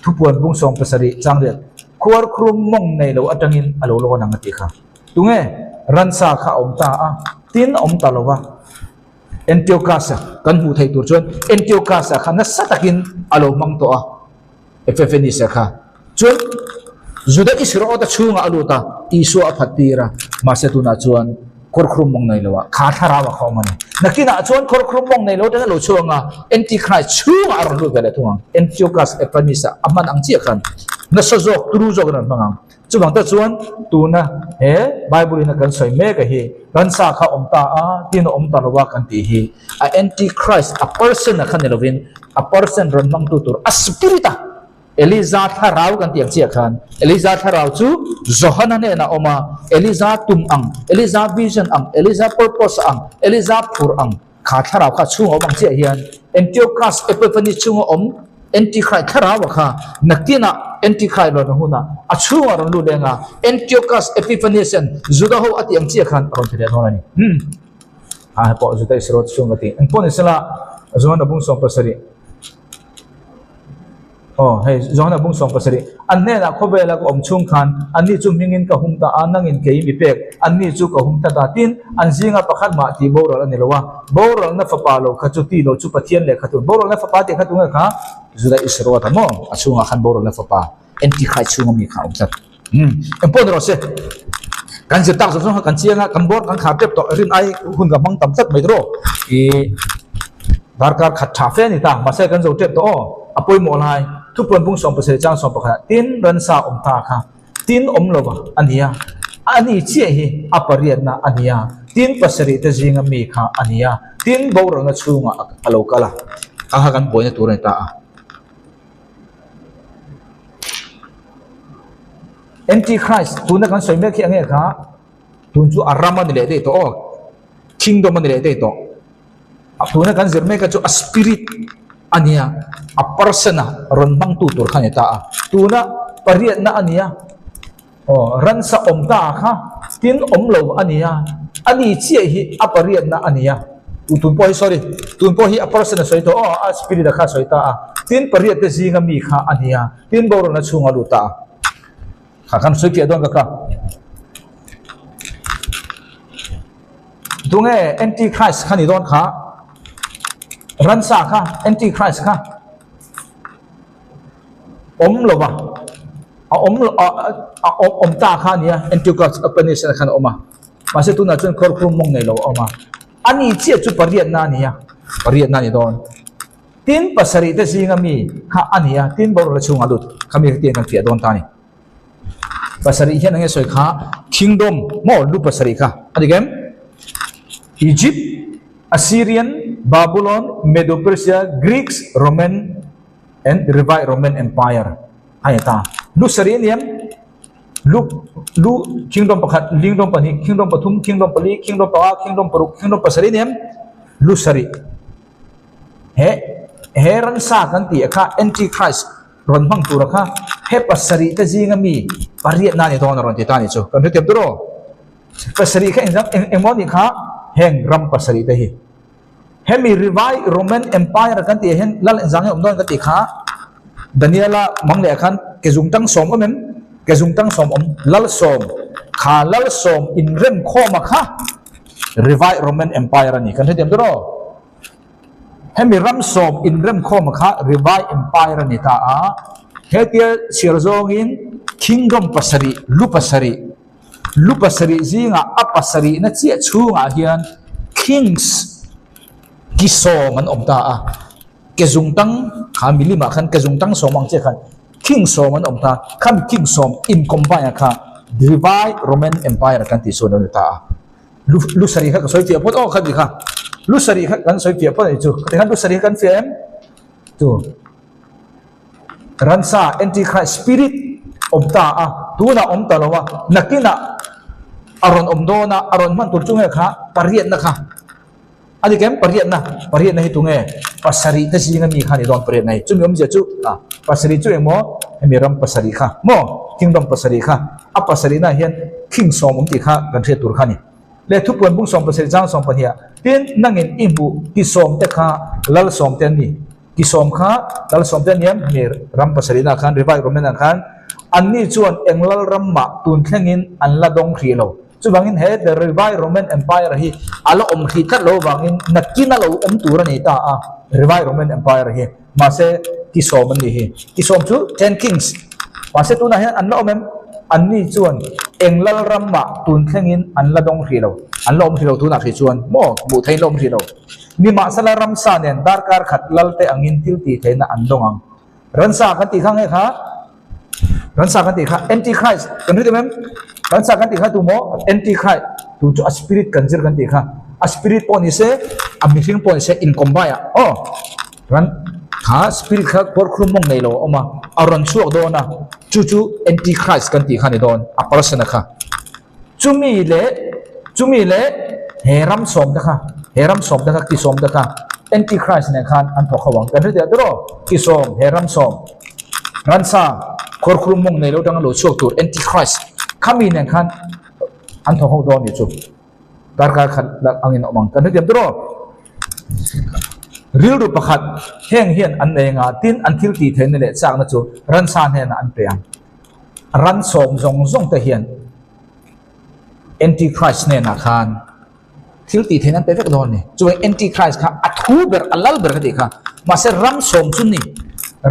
thupuan bung 70 changriat khuarkhrum mawng nei lo atangin a lo lawn ang a tih kha. Tunge ransa kha a awm ta a, tin a awm ta lo va. Antiochus-a kan hmuh theih tur chuan Antiochus-a kha nasa takin a lo hmang tawh a. Epiphanes-a kha chuan Juda Isriot-a chhungah a lut a, Isua a phat tir a, mahse tunah chuan kawrkhrum mawng nei loah kha thlarau a kha awm a ni. Nakinah chuan kawrkhrum mawng nei lo atanga lo chhuang a, Antichrist chhungah a rawn lut ve leh thung ang. Antiochus Epiphanes-a a hman ang chiah khan nasa zawk, turu zawkin a rawn hmang ang. Chuvang tak chuan tuna he Bible in a kan sawi mek a hi ransa kha awm ta a, tin a awm ta lo a kan tih hi a Antichrist, a person a kha ni lovin a person rawn hmangtu tur a spirit a Eliza thlarau kan tih ang chiah khan Eliza thlarau chu Johana hnenah a awm a, Eliza tum ang, Eliza vision ang, Eliza purpose ang, Eliza phur ang Kha thlarau kha chhunga awm ang chiah hian Antiochus Epiphanes chhunga awm Antichrist thlarau a kha nakinah Antichrist rawn hunah a chhungah rawn lut leng a, Antiochus Epiphanes hian Juda ho a tih ang chiah khan a rawn ti leh dawn a ni. Umm. A he pawh Juda Israel chhung a ti. Engpawh ni sela Johana bung 70. Aw, hei, Johana bung 70, An hnenah khawvela ka awm chhung khan anni chu hmingin ka hum ta a, nangin kei mi pek, anni chu ka hum tlat a. Tin, an zinga pakhat mah tih boral a ni lo a, boralna fapa lo kha chu tih loh chu Pathian lehkha tun. Boralna fapa tih kha tunge kha? Juda Isarot a maw? A chhungah khan boralna fapa, Antichrist chhunga mi kha a awm tlat. Umm, engpawh ni rawh se. Kan zir tak zawng zawng kha kan chiang a, kan bawr kan khar tep tawh, rin ai hun ka hmang tam tlat mai tawh. Ih, darkar khat tha fe a ni ta, mahse kan zo tep tawh aw, a pawimawh lai, thupuan bung 70 chang 11 ah tin ransa awm ta kha tin awm lo va a ni a, a ni chiah hi a pariatna a ni a, tin pasarih te zinga mi kha a ni a, tin boralna chhungah a lo kal a, kha kha kan buaina tur a ni ta a. Antichrist tuna kan sawi mek hi enge kha tun chu a ram a ni leh daih tawh aw kingdom a ni leh daih tawh a tuna kan zir mek a chu a spirit a nia a person a rawn hmangtu tur kha a ni ta a tuna pariatna a nia Aw, ransa awm ta kha tin awm lo a nia, a ni chiah hi a pariatna a nia. Tun pawh hi sorry, tun pawh hi a person a sawi tawh aw, a spirit a kha a sawi ta a, tin pariat te zinga mi kha a nia, tin boralna chhunga lut ta a. Kha khan sawi fiah dawn ka kha. Tunge anti-Christ kha ni dawn kha? Ransa kha, anti-Christ kha. Awm lo va, a awm lo a a awm ta kha a nia, Antiochus Epiphanes khan a awm a, mahse tunah chuan khuarkhur mawng nei lo a awm a, a ni chiah chu pariatna a ni a, pariatna a ni dawn. Tin pasarih te zinga mi kha a ni a, tin boruak chhungah lut kha mi kha tiang kan fiah dawn ta a ni. Pasarih hian enge sawi kha kingdom maw lu pasarih kha a dik em? Egypt, Assyrian, Babylon, Medo-Persia, Greeks, Roman and Revived Roman Empire a ni ta. Lu sarih a ni em? Lu lu kingdom pakhat, kingdom pahnih, kingdom pathum, kingdom pali, kingdom panga, kingdom paruk, kingdom pasarih a ni em? Lu sarih. He he ransa kan tih kha Antichrist rawn hmang tura kha he pasarih te zinga mi pariatna a ni dawn a rawn ti ta a ni chu. Kan hrethiam tur aw. Pasarih kha engzam eng engmaw nih kha heng ram pasarih te hi. Hemi Rivai Roman Empire kan tih ah hian lal engzang nge awm dawn ka tih kha Daniela mang leh ah khan ke zungtang sawm awm em? Ke zungtang sawm awm lal sawm kha lal sawm inrem khawm a kha Rivai Roman Empire a ni. Kan hrethiam tur aw. Hemi ram sawm inremkhawm kha Rivai Empire a ni ta a, hetia chhiar zawngin Kingdom pasarih, lu pasarih, lu pasarih zingah a pasarihna chiah chhungah hian Kings ki sawm an awm ta a, ke zungtang kha milimah khan ke zungtang sawm ang chiah khan King sawm an awm ta, khami King sawm in combine kha Rivai Roman Empire kan tih sawn a ni ta a. Lu lu sarih kha ka sawi fiah phawt aw kha ti kha lu sarih kha kan sawi fiah phawt a ni chu tikhan lu sarih kha kan fiah em chu ransa antichrist spirit awm ta a tunah awm ta lo a nakinah a rawn awm dawn a a rawn hman tur chu nge kha pariatna kha a ni kem pariatna pariatna hi tunge pasarih te zinga mi kha a ni dawn pariatna hi chumi awmzia chu a pasarih chu engmaw hemi ram pasarih kha maw kingdom pasarih kha a pasarihna hian king sawm awm tih kha kan hriat tur kha a ni le thupuan bung sawm pasarih chang sawm pahnih ah tin nangin i hmuh ti sawm te kha lal sawm te an ni ti sawm kha lal sawm te an ni em hemi ram pasarihna khan rivai roman ah khan anni chuan eng lal ram mah tun thlengin an la dawng hrih lo. Chuvangin he The Revived Roman Empire hi a la awm hrih tlat lo vangin nakin a lo awm tur a ni ta a, Revived Roman Empire hi. Mahse, tisawm an nih hi. Tisawm chu Ten Kings. Mahse, tunah hian an la awm em? Anni chuan eng lal ram mah tun thlengin an la dawng hrih lo. An la awm hrih lo tunah hrih chuan maw hmuh theihin la awm hrih lo. Nimahsela ramsa nen darkar khat lalte angin thil tih theihna an dawng ang. Ransa kan tih kha nge kha? Ransa kan tih kha Antichrist kan hre em? Ransa kan tih kha tu maw? Antichrist tu chu a spirit kan zir kan tih kha. A spirit pawh ni se, a mihring pawh ni se in combine ah aw. Ran kha spirit kha kawrkhum mawng nei lo a awm a, a rawn chhuak dawn a, chu chu Antichrist kan tih kha a ni dawn, a person a kha. Chumi leh chumi leh he ram sawm te kha he ram sawm te kha ki sawm te kha Antichrist nen khan an thawk ho ang kan hre teh tawh ki sawm he ram sawm ransa khawrkhur mawng nei lo tanga lo chhuak tur Antichrist khami nen khan an thawk ho dawn ni chu darkar khat angin a awm ang kan hre thiam tawh rilru pakhat heng hian an nei anga tin an thil tih theihna leh chakna chu ransa hnenah an pe ang. Ran sawm zawng zawng te hian Antichrist hnenah khan thil tih theihna an pe vek dawn a ni. Chuan Antichrist kha a thu ber, a lal ber ka tih kha. Mahse ram sawm chu ni,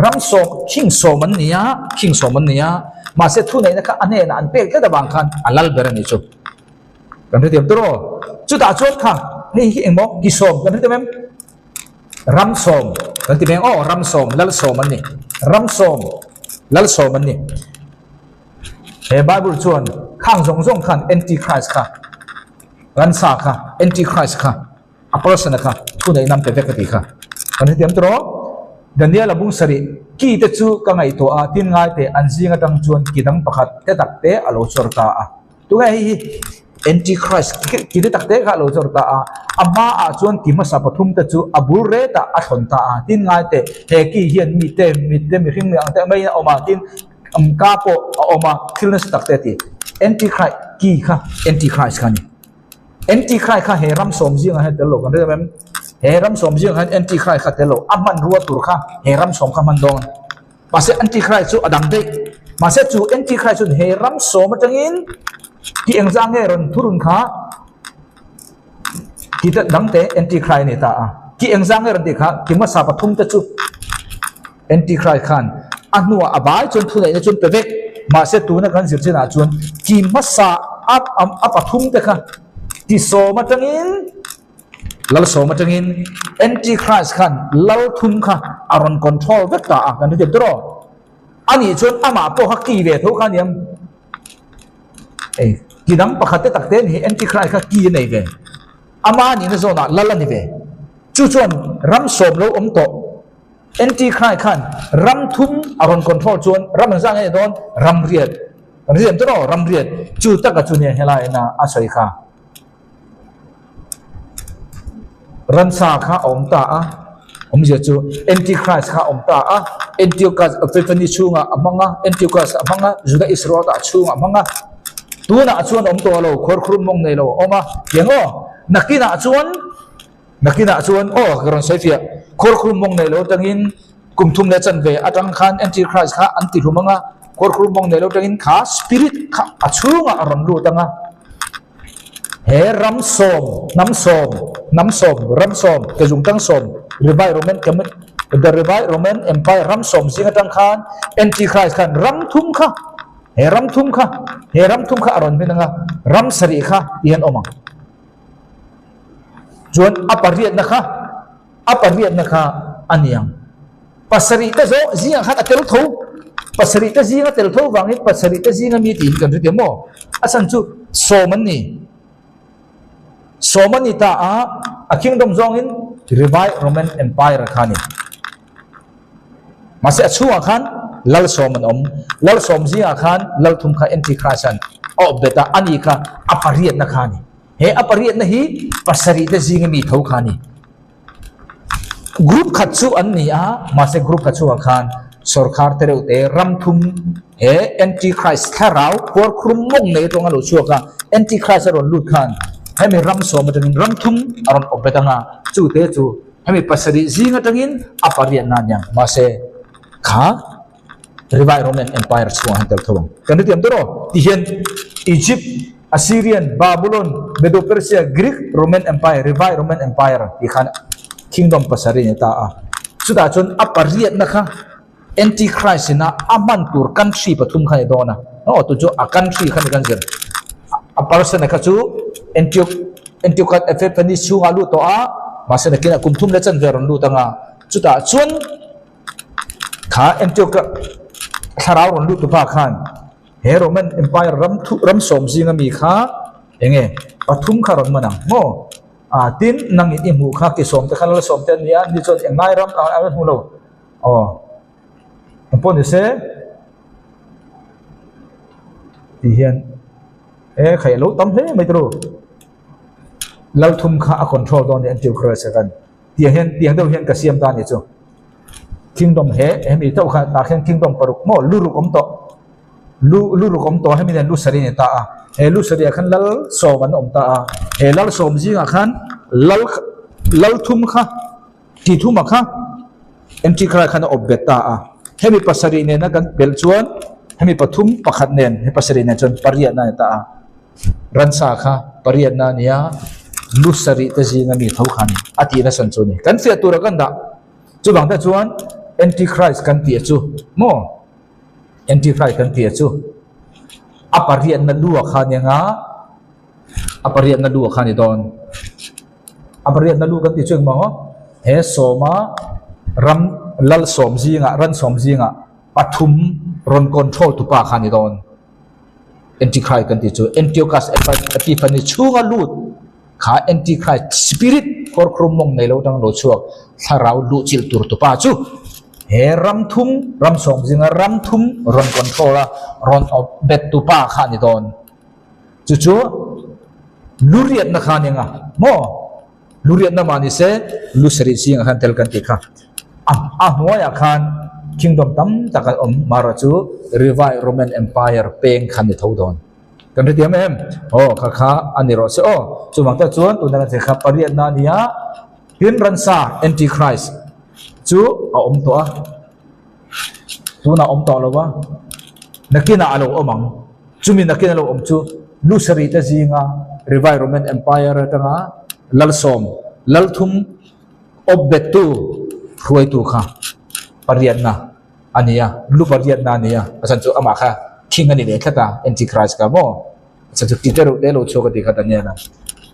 ram sawm, khing sawm an ni a, khing sawm an ni a, mahse thuneihna kha a hnenah an pek tlat avang khan a lal ber a ni chu. Kan hrethiam tur aw. Chutah chuan kha hei hi engmaw ki sawm kan hrethiam em? Ram sawm kan ti mai ang aw, ram sawm, lal sawm an ni. Ram sawm, lal sawm an ni. He Bible chuan khang zawng zawng khan Antichrist kha, ransa kha, Antichrist kha, a person kha thu neih nan pe vek a ti kha. Kan hrethiam tur aw. Daniel a bung sarih, ki te chu ka ngaihtuah a, tin ngai teh an zing atang chuan ki dang pakhat te tak te a lo chawr ta a. Tunge hei hi Antichrist ki te tak te kha a lo chawr ta a, a hmaah chuan ki hmasa pathum te chu a bul retah a thlawn ta a, tin ngai teh he ki hian mite mite mihring mi ang te maiin a awm a, tin ka pawh a awm a, thil nasa tak te a ti. Antichrist ki kha Antichrist kha a ni. Antichrist kha he ram sawm zingah hian tel lo kan ring em? He ram sawm zingah hian Antichrist kha tel lo, a hmanrua tur kha he ram sawm kha hman dawn. Mahse Antichrist chu a dang daih. Mahse chu Antichrist chuan he ram sawm atangin ti engzah nge rawn thurun kha ti ta dang te Antichrist a ni ta a. Ti engzah nge rawn tih kha ti hmasa pathum te chu Antichrist khan a hnuah a vai chuan thuneihna chuan pe vek. Mahse tuna kan zir chinah chuan ti hmasa a a pathum te kha ti sawm atangin Lal sawm atangin Antichrist khan lal thum kha a rawn control vek ta a, kan hrethiam tur aw. Anih chuan amah pawh kha ki ve tho kha aniang. Hei ki dang pakhat te tak te ni hi Antichrist kha ki a nei ve. Ama nihna zawnah lal a ni ve. Chu chuan ram sawm lo awm tawh. Antichrist khan ram thum a rawn control chuan ram engzah nge ni dawn? Ram riat. Kan hriat em tawh ram riat. Chu taka chu nia helai ina a sawi kha. Ransa kha a awm ta a, awmzia chu Antichrist kha a awm ta a, Antiochus Epiphany chhungah a hmang a, Antiochus a hmang a, Juda Israel-ah a chhungah a hmang a. Tunah chuan a awm tawh lo, khuarkhurum mawng nei lo a awm a, tiang aw, nakinah chuan Nakinah chuan, Aw, ka rawn sawi fiah, khuarkhurum mawng nei lo atangin kum thum leh chanve atang khan Antichrist kha an ti hlum ang a, khuarkhurum mawng nei lo atangin kha spirit kha a chhungah a rawn lut ang a. He ram sawm, hnam sawm, hnam sawm, ram sawm, kezungtang sawm, Revised Roman, The Revised Roman Empire ram sawm zing atang khan Antichrist khan ram thum kha, he ram thum kha, he ram thum kha a rawn hmin ang a, ram sarih kha ti hian awm ang. Chuan a pariatna kha, a pariatna kha a ni ang. Pasarih te zawh zingah khan a tel tho. Pasarih te zinga tel tho vangin pasarih te zinga mi tiin kan hre maw? A chhan chu sawm an ni. Sawm an ni ta a, a kingdom zawngin Revised Roman Empire kha a ni. Mahse a chhungah khan lal sawm an awm. Lal sawm zingah khan lal thum kha Antichrist an a awp bet a, ani kha a pariatna kha a ni. He a pariatna hi pasarih te zinga mi tho kha a ni. Group khat chu an ni a, mahse group khat chhungah khan sorkar te reuh te ram thum he Antichrist thlarau khuarkhurum mawng nei atanga lo chhuak a, Antichrist a rawn lut khan hemi ram sawm atangin ram thum a rawn awp bet ang a, chu te chu Hemi pasarih zing atangin a pariatna a niang. Mahse, kha Revised Roman Empire chhungah hian tel tho ang. Kan hrethiam tur aw. Tihian Egypt, Assyrian, Babylon, Medo-Persia, Greek, Roman Empire, Revised Roman Empire tih khan kingdom pasarih a ni ta a. Chutah chuan a pariatna kha Antichrist ina a hman tur country pathum kha a ni dawn a. Aw tu chu a country kha ni kan zir. A person a kha chu Antioch Antiochus Epiphanes chhungah a lut tawh a, mahse nakinah kum thum leh chanve a rawn lut ang a. Chutah chuan kha Antioch thlarau rawn lut tupa khan he Roman Empire ram thu ram sawm zinga mi kha eng nge pathum kha a rawn man ang maw? Ah tin nangin i hmuh kha ki sawm te kha lal sawm te an ni a, ni chuan englai ram a hmu lo. Aw engpawh ni se tih hian e khaih a lo tam hle mai tawh lal thum kha a control dawn a ni Antiochrist a khan tiang hian tiang deuh hian ka siam ta a ni chu kingdom he hemi chauh kha tah khian kingdom paruk maw lu ruk awm tawh lu lu ruk awm tawh hemi nen lu sarih a ni ta a he lu sarih ah khan lal sawm an awm ta a he lal sawm zingah khan lal lal thum kha. Ti thuma kha Antichrist khan a awp bet ta a. Hemi pasarih nena kan pelh chuan hemi pathum pakhat nen he pasarih nen chuan pariatna a ni ta a. Ransa kha pariatna a ni a, lu sarih te zinga mi tho kha a ni a tih nasa chu a ni. Kan fiah tura kan dah. Chuvang te chuan Antichrist kan tih chu maw? Antichrist kan tih chu a pariatna lu ah kha a ni anga a pariatna lu ah kha a ni dawn. A pariatna lu kan tih chu engmaw he sawma ram lal sawm zingah ran sawm zingah pathum rawn control tu pa kha a ni dawn. Antichrist kan tih chu Antiochus Epiphanes chhunga lut kha Antichrist spirit kawrkhrum mawng nei lo atanga lo chhuak thlarau luh chilh tur tu pa chu he ram thum ram sawm zinga ram thum rawn control a rawn awp bet tu pa kha a ni dawn. Chu chu lu riatna kha a ni ang a maw? Lu riatna mah ni se lu sarih zingah khan tel kan tih kha. A a hnuaiah khan kingdom tam tak an awm marawh chu Revised Roman Empire peng kha ni tho dawn. Kan hrethiam em? Aw kha kha a ni rawh se aw. Chuvang tak chuan tuna kan thei kha pariatna a ni a, tin ransa Antichrist chu a awm tawh a. Tunah awm tawh lo a, nakinah a lo awm ang. Chumi nakin a lo awm chu Lusari te zinga Revised Roman Empire atanga Lalsawm, Lalthum awpbettu hruaitu kha pariatna a ni a, lu pariatna a ni a, a chhan chu amah kha king a ni ve tlat a, Antichrist kha maw? A chhan chu ti te reuh te lo chhuak a tih kha Daniel-a.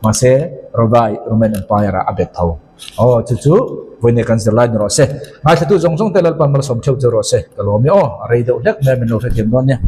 Mahse, Revised Roman Empire-ah a bet tho. Aw, chu chu vawiin kan zirlai ni rawh se. Ngaithlatu zawng zawng te Lalpan malsawm theuh che rawh se. Ka lawm e aw, a rei deuh hlek mai a min lo hrethiam dawn nia.